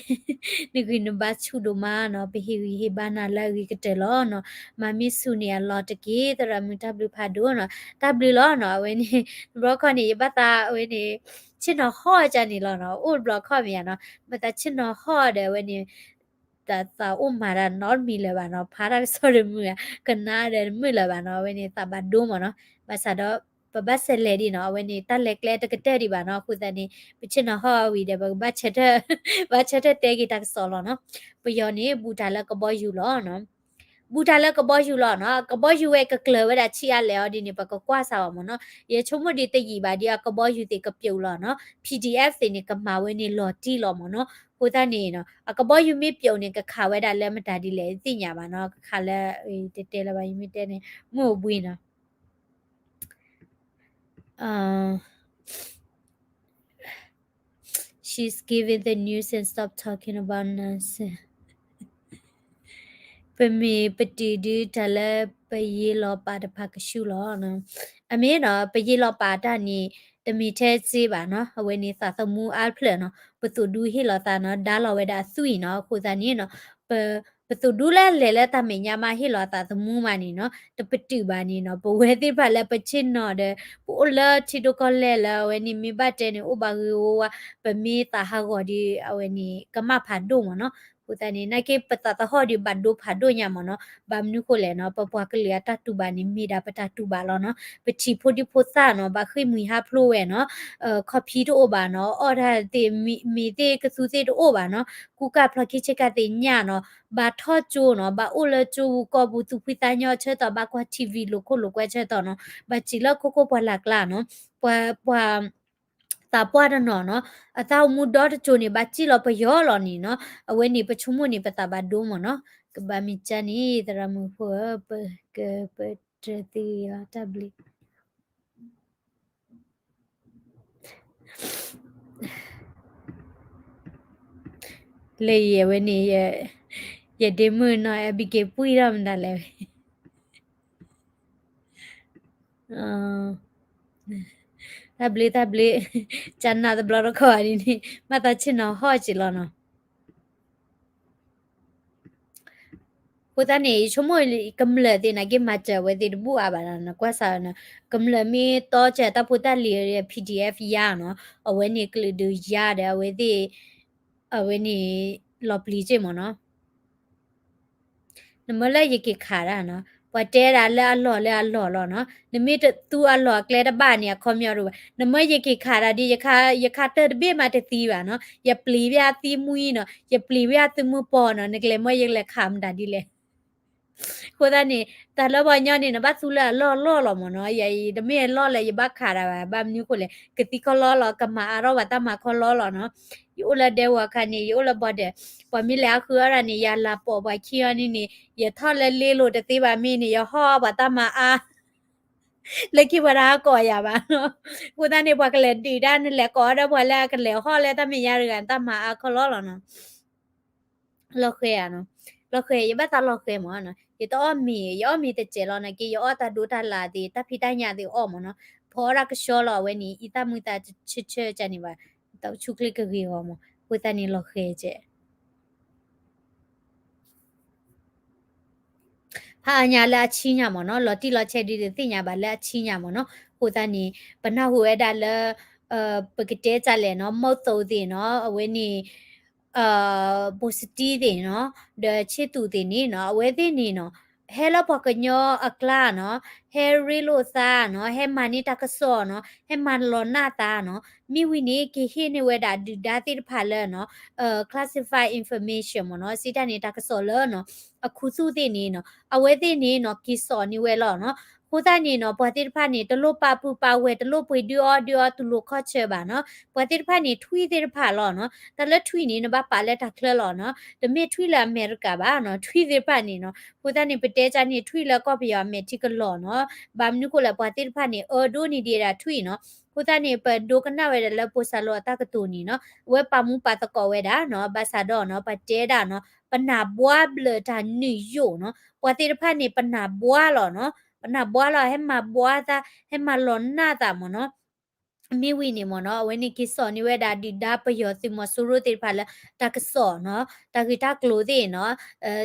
နဂံၢ်နဘါဆူၣ်ဒိၣ်မးနီၤ, ပဟ့ၣ်ဂံၢ်ဟ့ၣ်ဘါနၤလၢအဂ့ၤကတၢၢ်လီၤနီၤ, မၤမ့ၢ်ဆူၣ်န့ၣ်အလီၤတက့ၢ်, သရၣ်မုၣ်တၢ်ဘျုးဖးဒိၣ်နီၤ, တၢ်ဘျုးလီၤနီၤ, အဝဲန့ၣ် တဘျီခီန့ၣ် ယဘၣ်သးအဝဲန့ၣ် ဆ့ၣ်နီၤဟီၣ်ကန့ၣ်လီၤနီၤ, အိၣ်တဘျီခီမ့ၢ်ဧါနီၤ, မ့ၢ်သးဆ့ၣ်နီၤဟီၣ်ဒီးအဝဲန့ၣ် တၢ်သးအိၣ်မၤတၢ်နီတမံၤလၢၤဘၣ်နီၤ, ဖးတၢ်ကစီၣ်တမုာ်ဧါ, ကနၣ်ဒီးတမုာ်လၢၤဘၣ်နီၤ, အဝဲန့ၣ်သးဘၣ်ဒိမ့ၢ်နီၤ, ဘၣ်ဆၣ်ဒီး ပဘၣ်ဆဲးလဲၤဒံးနီၤ, အဝဲန့ၣ် တၢ်လဲၤကျဲတကတၢၢ်ဒံးဘၣ်နီၤ, အဃိသတးန့ၣ် ပဆ့ၣ်နီၤဟီၣ်အဝံၤဒီး ပကဘၣ်ဆၢထၢၣ် ဘၣ်ဆၢထၢၣ်တဲက့ၤတၢ်ကစီၣ်လီၤနီၤ, ပယီၤန့ၣ် ဘူးတၢ်လၢကဘီယူၤလီၤနီၤ ဘူးတၢ်လၢကဘီယူၤလီၤနီၤ, ကဘီယူၤဝဲကကျၢၤဝဲဒၣ်ဆံးအါလဲၣ်အီၤဒ်န့ၣ် ပကကွၢ်စးအီၤမ့ၢ်နီၤ, ယဆိကမိၣ်ဒ်တယံာ်ဘၣ်ဒီး အကဘီယူၤသ့ၣ်ကပျိာ်လီၤနီၤ, ဖံဒံၣ်အဲၣ်သ့ၣ်န့ၣ် ကမၤဝဲန့ၣ်လီၤတံၢ်လီၤမ့ၢ်နီၤ, အဃိသတးန့ၣ်နီၤ အကဘီယူၤမ့ၢ်ပျိာ်န့ၣ် ကခးဝဲဒၣ်လၢမတၤဒ်လဲၣ်သ့ၣ်ညါဘၣ်နီၤ, ကခးလၢ တတဲလၢၤဘၣ် ယမ့ၢ်တဲန့ၣ် မုၢ်အိၣ်ဘှံးနီၤ She's giving the news and stop talking about nonsense. ပမ့ၢ်ပတုာ်ဒုးတၢ်လၢပယ့လီၤပာ်တဖၣ်ကဆူလီၤ. အမ့ၢ်နီၤ ပယ့လီၤပာ်တၢ်န့ၣ် တမ့ၢ်ထဲစ့ဘၣ်နီၤ, အဝဲန့ၣ်သးသမူအါဖျၢၣ်နီၤ, ပသိၣ်ဒူဟ့ၣ်လီၤသးနီၤ, ဒါလီၤဝဲဒၣ်အသွံၣ်နီၤ, အဃိသတးန့ၣ်နီၤ ပ ပသိၣ်ဒူလၢလဲၤလၢတၢ်မဲာ်ညါမးဟ့ၣ်လီၤအသးသမူမးန့ၣ်နီၤ, တပတုာ်ဘၣ်န့ၣ်နီၤ, ပဝဲသ့ၣ်တဖၣ်လၢပဆ့ၣ်နီၤဒီး ပအိၣ်လၢထံဒိၣ်ကီၢ်လဲၢ်လၢအဝဲန့ၣ် မ့ၢ်ဘၣ်တဲန့ၣ် အိၣ်ဘၣ်ဂ့ၤဝါဝါ, ပမ့ၢ်သးဟးဂီၤဒီး အဝဲန့ၣ် ကမၣ်ဖးဒိၣ်မ့ၢ်နီၤ, အဃိသတးန့ၣ် နာ်က့ပသးသဟီၣ်ဒီးဘၣ်ဒိဖးဒိၣ်ညါမ့ၢ်နီၤ, ဘၣ်မနုၤဃိလဲၣ်နီၤ, ပပှၤကလုာ်အတၢ်တူၢ်ဘၣ်န့ၣ် မ့ၢ်ဒၣ်ပတၢ်တူၢ်ဘၣ်လီၤနီၤ, ပထံၣ်ဖိဒံဖိသၣ်နီၤ, ဘၣ်ဃ့ၢ်မှံဟးဖျိးဝဲနီၤ, ခီၣ်ဖံးတအိၣ်ဘၣ်နီၤ, အီၣ်တၢ်သ့ၣ်မ့ၤသ့ၣ်ကသူသ့ၣ်တအိၣ်ဘၣ်နီၤ, ကူကၢ်ဖျီခံဆ့ကၤသ့ၣ်ညါနီၤ, ဘၣ်ထီၣ်ကၠိနီၤ, ဘၣ်အိၣ်လၢကၠိပူၤကီၢ်ပူၤသူၣ်ဖှံသးညီဆၢတီၤ, ဘၣ်ကွၢ် ထံၣ်ဝံၤ လိာ်ခိၣ်လိာ်ကွဲဆၢတီၤနီၤ, ဘၣ်စံၣ်လၢခိခိၣ်ပှၢ်လၢ်ကျါနီၤ, ပှၤ ပှၤ သးပှၢ်တနီၤနီၤ, အသးအိၣ်မူဒီတစိၤန့ၣ် ဘၣ်စံၣ်လီၤပယီၤလီၤန့ၣ်နီၤ, အဝဲန့ၣ် ပဆိကမိၣ်န့ၣ် ပသးဘၣ်ဒိမ့ၢ်နီၤ, ကဘၣ်မ့ၢ်ကၢ်န့ၣ် သရၣ်မုၣ်ဖိဧၢ, ပကပတြၢၤသုလီၤ တၢ်ဘျုး လၢယဲဝဲန့ၣ် ယဒ့မုၣ်နီၤ Abigail ပှံၢ်ထီၣ်မတၤလဲၣ်ဝဲ တၢ်ဘျုးတၢ်ဘျုး, ကနၣ်တဘျီတခီၣ်ဒ်န့ၣ် မၤသးဆ့ၣ်နီၤဟီၣ်က့ၤလီၤနီၤ. အဃိသတးန့ၣ် ယဆိကမိၣ်ကမျၢၢ်သ့ၣ်နာ်က့ မၤစၢၤအဝဲသ့ၣ်တဘူၣ်အါဘၣ်နီၤ, ကွၢ်စးနီၤ, ကမျၢၢ်မ့ၢ်တီစၢၤတၢ်ဖိတၢ်လံၤ PDF ယါနီၤ, အဝဲန့ၣ်ကလုာ်ဒူၣ်ယါဒီး အဝဲသ့ၣ် အဝဲန့ၣ် လီၤပျံၤက့ၢ်မ့ၢ်နီၤ. နမ့ၢ်လၢယက့ၤခးတၢ်နီၤ, ပှၤတဲဒၣ်လၢအလီၢ်လၢအလီၢ်လီၤနီၤ, နမ့ၢ်တသူအလီၢ်အကျဲတဘၣ်န့ၣ် အခီပညီတအိၣ်ဘၣ်, နမ့ၢ်ယက့ၤခးတၢ်ဒီး ယခါ ယခါတၢၢ်တဘ့ၣ်မးတသံဘၣ်နီၤ, ယပျံၤဝဲအသံမွံနီၤ, ယပျံၤဝဲအသုမုၢ်ပီၤနီၤ, နကလဲၤမ့ၢ်ယကလဲၤခးမတၤဒ်လဲၣ် အဃိသတးန့ၣ် တၢ်လၢပှၤကညီန့ၣ် နဘၣ်သူလၢအလီၢ်လီၢ်လီၤမ့ၢ်နီၤ, ယၤအံၤ တမ့ၢ်အလီၢ်လၢယဘၣ်ခးတၢ်ဘၣ်, ဘၣ်မနုၤဃိလဲၣ်, ကသံခီလီလီၤ, ကမၤအါထီၣ်ပှၤတၢ်မၤခီလီလီၤနီၤ. ယအိၣ်လၢဒဲဝီၤခါန့ၣ် ယအိၣ်လၢ border, ပှၤမ့ၢ်လဲၤအဃုအီၣ်ဒၣ်န့ၣ် ယၤလၤပိာ်ပှၤခံအီၤန့ၣ်န့ၣ် ယထီၣ်လၢလ့လိာ်တသ့ဘၣ်မ့ၢ်န့ၣ် ယဟီၣ်ပှၤတၢ်မၤအါ လၢခံပှၤတဟးကိးယၤဘၣ်နီၤ. အဃိသတးန့ၣ် ပှၤကလဲၤဒုးတၢ် နလဲၤကိးအီၣ်ဒီးပှၤလၢအကလဲၤဟီၣ်လၢတၢ်မဲာ်ညါတဂၤ တၢ်မၤအါခီလီလီၤနီၤ. လီၤဃဲဧါနီၤ, လီၤဃဲ ယဘၣ်သးလီၤဃဲမ့ၢ်နီၤ, ယတအီၣ်မ့ၤ ယအီၣ်မ့ၤတစဲးလီၤ နာ်က့ ယအီၣ်တၢ်ဒိတၢ်လၣ်သ့ၣ် တၢ်ဖံးတၢ်ညၣ်သ့ၣ်အီၣ်မ့ၢ်နီၤ, ဖီအီၣ်တၢ်ကဆှီလီၤ အဝဲန့ၣ် အံသၣ်မုာ်သးဆၢဆၢကန့ၣ်ဘၣ်, တၢ်အိၣ်ဆူၣ်ချ့ကဂ့ၤဂီၤမ့ၢ်, အဃိသတးန့ၣ်လီၤဃဲကဲ ဖးအါညါလၢအဆံညါမ့ၢ်နီၤ, လီၤတံၢ်လီၤဆဲးဒ်တသ့ၣ်ညါဘၣ်လၢအဆံညါမ့ၢ်နီၤ, အဃိသတးန့ၣ် ပနၢ်ဟူဝဲဒၣ်လၢ ပကတဲတၢ်လဲၣ်နီၤ, မုၢ်သိးသ့ၣ်နီၤ, အဝဲန့ၣ် ဘိစတံသ့ၣ်နီၤ, ဒီးဆ့သူးသ့ၣ်န့ၣ်နီၤ, အဝဲသ့ၣ်န့ၣ်နီၤ, ဟဲလၢပှၤကညီအကျါနီၤ, ဟဲရ့လိာ်သးနီၤ, ဟဲမၤန့ၢ်တၢ်ကစီၣ်နီၤ, ဟဲမၤလီၤနၢ်သးနီၤ, မ့ၢ်ဝံၤန့ၣ် ကဟ့ၣ်န့ၢ်ဝဲဒၣ်ဒုၣ်ဒါသ့ၣ်တဖၣ်လၢနီၤ, classified information မ့ၢ်နီၤ, စံးတၢ်န့ၣ် တၢ်ကစီၣ်လၢနီၤ, အခူသူၣ်သ့ၣ်န့ၣ်နီၤ, အဝဲသ့ၣ်န့ၣ်နီၤ က့ၤစိာ်န့ၢ်ဝဲလီၤနီၤ. အဃိသတးန့ၣ်နီၤ, ပှၤသ့ၣ်တဖၣ်န့ၣ် တလိၣ်ပာ်ပုၢ်ပာ်ဝဲၢ် တလိၣ်ပှ့ၤဒုးအီၣ်ဒုးအီ တူၢ်လိာ်ခီၣ်ဆၢဘၣ်နီၤ. ပှၤသ့ၣ်တဖၣ်န့ၣ် ထွံၣ်သ့ၣ်တဖၣ်လီၤနီၤ. တၢ်လၢထွံၣ်န့ၣ် နဘၣ်ပာ်လၢတၢ်ချၢလီၤနီၤ. တမ့ၢ်ထွံၣ်လၢအမဲရကၤဘၣ်နီၤ, ထွံၣ်သ့ၣ်တဖၣ်န့ၣ်နီၤ. အဃိသတးန့ၣ် ပတဲကၢ်န့ၣ် ထွံၣ်လၢကီၢ်ပယီၤအမဲာ်ထံကလီၤနီၤ. ဘၣ်မနုၤဃိလဲၣ် ပှၤသ့ၣ်တဖၣ်န့ၣ် အၢဒိၣ်န့ၢ်ဒံးဒၣ်ထွံၣ်နီၤ. အဃိသတးန့ၣ် ပဒိကနၣ်ဝဲဒၣ်လၢဖိစၢ်လိအတၢ်ကတိၤန့ၣ်နီၤ, အဝဲပာ်မူပာ်သကိးဝဲဒၣ်နီၤ, ဘၣ်ဆၣ်ဒီးနီၤ ပတဲဒၣ်နီၤ, ပနၢ်ဘှါဘျၢၣ်တၢ်နုာ်ယိာ်နီၤ. ပှၤသ့ၣ်တဖၣ်န့ၣ် ပနၢ်ဘှါလီၤနီၤ, ပနၢ်ဘှါလီၤ ဟဲမၤဘှါသး ဟဲမၤလီၤနၢ်သးမ့ၢ်နီၤ. မ့ၢ်ဝံၤန့ၣ်မ့ၢ်နီၤ, အဝဲန့ၣ်က့ၤစိာ်န့ၢ်ဝဲဒၣ်ဒုၣ်ဒါပယီၤသုးမီၤစိရိၤသ့ၣ်တဖၣ်လၢ တၢ်ကစီၣ်နီၤ, တၢ်ဂ့ၢ်တၢ်ကျိၤသ့ၣ်နီၤ,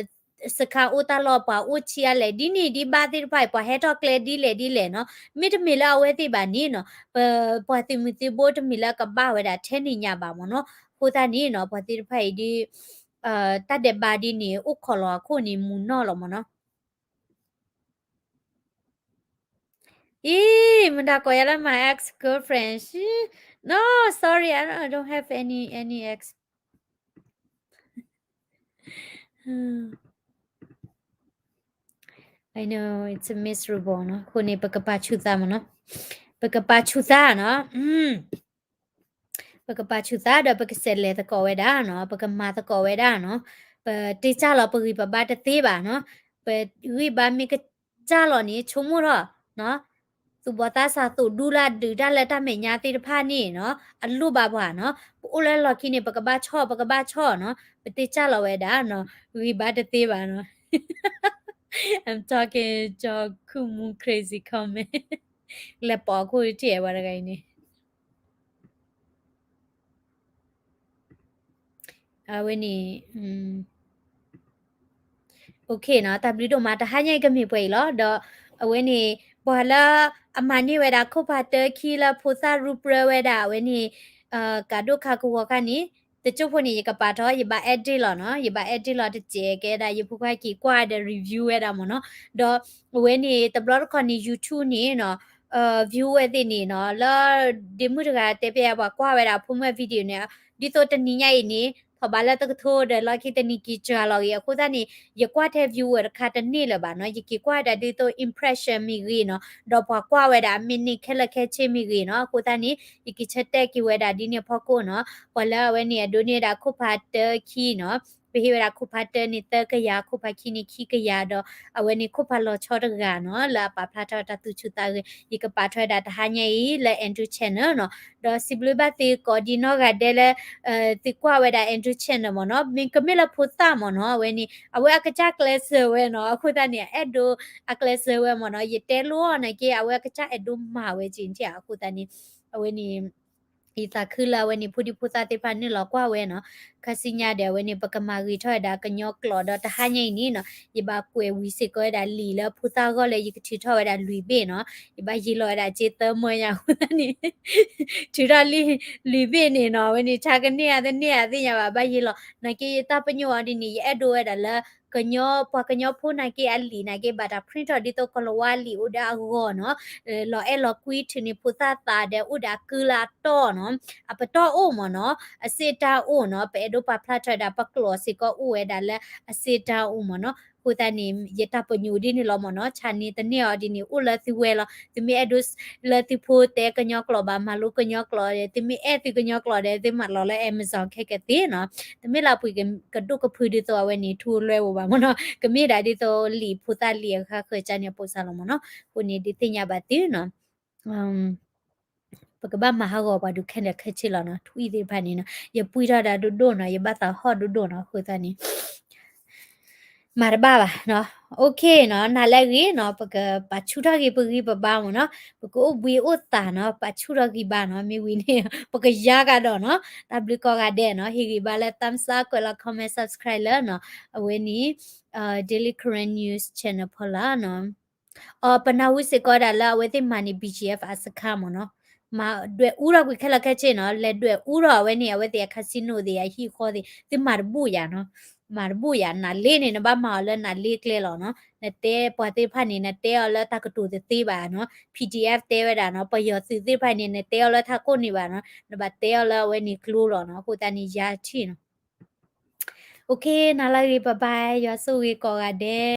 စခန်းအိၣ်တၢ်လီၢ် ပှၤအိၣ်ဆံးအါလဲၣ် ဒ်န့ၣ်ဒ်ဘၣ်သ့ၣ်တဖၣ်အံၤ ပှၤဟဲထီၣ်ကျဲဒ်လဲၣ်ဒ်လဲၣ်နီၤ. မ့တမ့ၢ်လၢအဝဲသ့ၣ်ဘၣ်န့ၣ်နီၤ, ပပှၤသုးမုၢ်သုးဘိတမ့ၢ်လၢကဘၣ်ဝဲဒၣ်ထဲန့ၣ်ညါဘၣ်မ့ၢ်နီၤ. အဃိသတးန့ၣ်နီၤ ပှၤသ့ၣ်တဖၣ်အံၤဒ် တၢ်ဒဲးဘးဒ်န့ၣ် အိၣ်ခိးလီၤအခိၣ်န့ၣ် မူနီၢ်လီၤမ့ၢ်နီၤ. အံၤ မတၤကိးယၤလၢ my ex girlfriend. She, no, sorry, I don't, I don't have any, any ex. I know, it's miserable နီၤ. အဃိန့ၣ် ပကပာ်ဆူၣ်သးမ့ၢ်နီၤ. ပကပာ်ဆူၣ်သးနီၤ. ပကပာ်ဆူၣ်သးဒီး ပကစဲးလဲၤသကိးဝဲဒၣ်နီၤ. ပကမၤသကိးဝဲဒၣ်နီၤ. ပတ့စၢ်လီၤ ပဂံၢ်ပဘါတသ့ဘၣ်နီၤ. ပဂံၢ်ဘါမ့ၢ်ကစၢ်လီၤန့ၣ် ဆိကမိၣ်ထီၣ်နီၤ. သူၣ်ဘီၣ်သးစၢ်သိၣ်ဒူလၢအဒုၣ်တၢ်လၢတၢ်မဲာ်ညါသ့ၣ်တဖၣ်န့ၣ်နီၤ. အလိၣ်ဘၣ်ပှၤနီၤ. ပအိၣ်လၢလီၢ်ခံန့ၣ် ပကဘၣ်ဆီၣ် ပကဘၣ်ဆီၣ်နီၤ. ပတ့စၢ်လီၤဝဲဒၣ်နီၤ. ဂံၢ်ဘါတသ့ဘၣ်နီၤ. I'm talking ကၠီၤခုၣ်မူ crazy comment. လဲၤပိာ်ခိၣ်တထံၣ်ဝဲတဂၤအံၤန့ၣ် အဝဲန့ၣ် OK နီၤ, တၢ်ဘျုးဒိၣ်မး, တဟါညါအံၤကမ့ၢ်ပှဲၤအံၤလီၤ. ဒီးအဝဲန့ၣ် ပှၤလၢအမၤန့ၢ်ဝဲဒၣ် ခိၣ်ဖးတၢခံလၢဖိသၣ်ရူပြၢဝဲဒၣ် အဝဲန့ၣ် ကးဒိၣ်ခါကဝီၤခါန့ၣ် တကၠိၢ်ဖိန့ၣ် ယကပာ်ထီၣ် ယဘၣ် edit လီၤနီၤ, ယဘၣ် edit လီၤတစဲးကဲဒၣ် ယဖိခွါက့ၤကွၢ်ဒီး review ဝဲဒၣ်မ့ၢ်နီၤ. ဒီးအဝဲန့ၣ် တဘျီတခီၣ်န့ၣ် YouTube န့ၣ်နီၤ view ဝဲသ့ၣ်န့ၣ်နီၤ လၢဒ့မုၣ်တဂၤတဲပျဲပှၤကွၢ်ဝဲဒၣ်အဖိမုၣ် video န့ၣ် ဒ်သိးတနံၤညါအံၤန့ၣ် ဘၣ်လၢတကထိဒီးလီၢ်ခံတနံၤက့ၤစှၤလီၤဂ့ၤ အဃိသတးန့ၣ် ယကွၢ်ထဲ viewer တခါတန့ၢ်လၢၤဘၣ်နီၤ ယက့ၤကွၢ်ဝဲဒၣ်ဒ်သိး impression မ့ၢ်ဂ့ၤနီၤ ဒီးပှၤကွၢ်ဝဲဒၣ်အမ့ၢ်န့ၢ်ခဲလၢာ်ခဲဆ့မ့ၢ်ဂ့ၤနီၤ အဃိသတးန့ၣ် ယက့ၤဆၢတဲာ်က့ၤဝဲဒၣ်ဒ်န့ၣ်အဖီခိၣ်နီၤ ပှၤလၢအဝဲန့ၣ် အဒိးန့ၢ်ဝဲဒၣ်ခိၣ်ဖးတၢခံနီၤ ပဟ့ၣ်ဝဲဒၣ်ခိၣ်ဖးတၢန့ၣ်သၢကယၤ ခိၣ်ဖးခံန့ၣ်ခံကယၤဒီး အဝဲန့ၣ်ခိၣ်ဖးလီၤဆီတဂၤနီၤ လၢအပာ်ဖျါထီၣ်တၢ်သူၣ်ဆူၣ်သးဂဲၤ ယကပာ်ထီၣ်ဝဲဒၣ်တဟါညါအံၤလၢ Andrew Channel နီၤ ဒီးစံးဘျုးဘၣ်သုကိးဒံနီၢ်ဂၤဒဲးလၢ သုကွၢ်ဝဲဒၣ် Andrew Channel မ့ၢ်နီၤ မ့ၢ်ကမ့ၢ်လၢဖိသၣ်မ့ၢ်နီၤ အဝဲန့ၣ် အဝဲအကစၢ်ကျဲးစၢးဝဲနီၤ အဃိသတးန့ၣ် အအဲၣ်ဒိးအကျဲးစၢးဝဲမ့ၢ်နီၤ ယတဲလိအီၤနာ်က့ အဝဲအကစၢ်အဲၣ်ဒိးမၤဝဲက့ၤ အဃိသတးန့ၣ် အဝဲန့ၣ် ယသးခုလၢအဝဲန့ၣ် ဖိဒံဖိသၣ်သ့ၣ်တဖၣ်နုာ်လီၤကွၢ်ဝဲနီၤ ခါဆူညါဒီးအဝဲန့ၣ် ပကမၤဂ့ၤထီၣ်ဝဲဒၣ်ကညီကျိာ်ဒီးတဟါညါအံၤန့ၣ်နီၤ ယဘၣ်ကွဲးဝံၤစ့ၢ်ကီးဝဲဒၣ်လံာ်လၢဖိသၣ်ဂီၢ်လၢယကထုးထီၣ်ဝဲဒၣ်လွံၢ်ဘ့ၣ်နီၤ ယဘၣ်ယံၤလီၤဝဲဒၣ်က့သၢမၢယါအဃိသတးန့ၣ် ထုးထီၣ်လံာ်လွံၢ်ဘ့ၣ်န့ၣ်နီၤ အဝဲန့ၣ် ဆါကန့ၢ်အသန့ၢ်အသ့ၣ်ညါဘၣ် ဘၣ်ယံၤလီၤ နာ်က့ယတၢ်ပညိၣ်အီၤဒ်န့ၣ် ယအဲၣ်ဒိးဝဲဒၣ်လၢ ကညီ ပှၤကညီဖိနာ်က့အလံာ်နာ်က့ ဘၣ်တၢ် print ထီၣ်ဒ်သိးကီၤလၤဝါလံာ်အိၣ်ဒီးအဂီၢ်နီၤ လီၤအဲၣ်လီၤကွံထုးန့ၢ်ဖိသၣ်သးဒီးအိၣ်ဒီးအကုလၢအတီၢ်နီၤ အပတီၢ်အိၣ်မ့ၢ်နီၤ အစ့တၢ်အိၣ်နီၤ ပအဲၣ်ဒိးပာ်ဖျါထီၣ်ဝဲဒၣ်ပကျိာ်စ့ၢ်ကီးအိၣ်ဝဲဒၣ်လၢအစ့တၢ်အိၣ်မ့ၢ်နီၤ အဃိသတးန့ၣ် ယတၢ်ပညိၣ်ဒ်န့ၣ်လီၤမ့ၢ်နီၤ ဆါန့ၢ်သန့ၢ်အီၤဒ်န့ၣ် အိၣ်လၢသုဝဲလီၤ သုမ့ၢ်အဲၣ်ဒိးလၢသုဖိတဲကညီကျိာ်ဘၣ် မၤလိကညီကျိာ်ဒီး သုမ့ၢ်အဲၣ်သုကညီကျိာ်ဒီး သုမၤလီၤလၢ Amazon ခဲကသ့နီၤ တမ့ၢ်လၢပှ့ၤကဒိၣ်ကဖုဒ်သိးအဝဲန့ၣ် ထူလွဲအိၣ်ဘၣ်မ့ၢ်နီၤ ကမ့ၢ်ဒၣ်ဒ်သိးလံာ်ဖိသၣ်လံာ်အဃါဃၢၤကန့ၣ် ပိာ်စၢ်လီၤမ့ၢ်နီၤ အဃိန့ၣ်ဒုးသ့ၣ်ညါဘၣ်သုနီၤ ပကဘၣ်မၤဟးဂီၤပှၤဒုးခဲလၢာ်ခဲဆ့လီၤနီၤ ထွံၣ်သ့ၣ်တဖၣ်န့ၣ်နီၤ ယပှံၢ်ထီၣ်ဒၣ်ဒိၣ်ဒိၣ်နီၤ ယဘၣ်သးဟီၣ်ဒိၣ်ဒိၣ်နီၤ အဃိသတးန့ၣ် မၤတဘၣ်ဘၣ်နီၤ OK နီၤ နၤလၢအဂ့ၤနီၤ ပကပာ်ဆူၣ်ထီၣ်ဂ့ၤပဂံၢ်ပဘါမ့ၢ်နီၤ ပကအိၣ်ဘှံးအိၣ်သးနီၤ ပာ်ဆူၣ်ထီၣ်ဂံၢ်ဘါနီၤ မ့ၢ်ဝံၤန့ၣ် ပကယါကဒီးနီၤ တၢ်ဘျုးကိးဂၤဒဲးနီၤ ဟ့ၣ်ဂံၢ်ဘါလၢ thumbs up ကွဲးလီၤ comment subscribe လၢနီၤ အဝဲန့ၣ် Daily Karen News Channel ဖီလာ်နီၤ အပနၢ်ဟူစ့ၢ်ကီးဒၣ်လၢအဝဲသ့ၣ်မၤန့ၢ် BGF အစခါမ့ၢ်နီၤ မၤဒွဲၣ်အူထီၣ်ကွံာ်ခဲလၢာ်ခဲဆ့နီၤ လဲၤဒွဲၣ်အူထီၣ်အဝဲန့ၣ် အဝဲသ့ၣ်အ casino သ့ၣ်အဟံၣ်ဃီသ့ၣ် သုမၤတဘူၣ်ယၤနီၤ မၤတဘူၣ်ယၤ နၤလ့န့ၣ် နဘၣ်မၤအီၤလၢနၤလ့ကျဲလီၤနီၤ နတဲပှၤသ့ၣ်တဖၣ်န့ၣ် နတဲအီၤလၢတၢ်ကတိၤတသ့ဘၣ်နီၤ PDF တဲဝဲဒၣ်နီၤ ပယီၤသုးသ့ၣ်တဖၣ်န့ၣ် နတဲအီၤလၢတၢ်ကိၢ်န့ၣ်ဘၣ်နီၤ နဘၣ်တဲအီၤလၢအဝဲန့ၣ်ကျိလီၤနီၤ အဃိသတးန့ၣ် ယါထံၣ်နီၤ OK နၤလၢအဂ့ၤ bye bye ယွၤဆိၣ်ဂ့ၤကိးဂၤဒဲး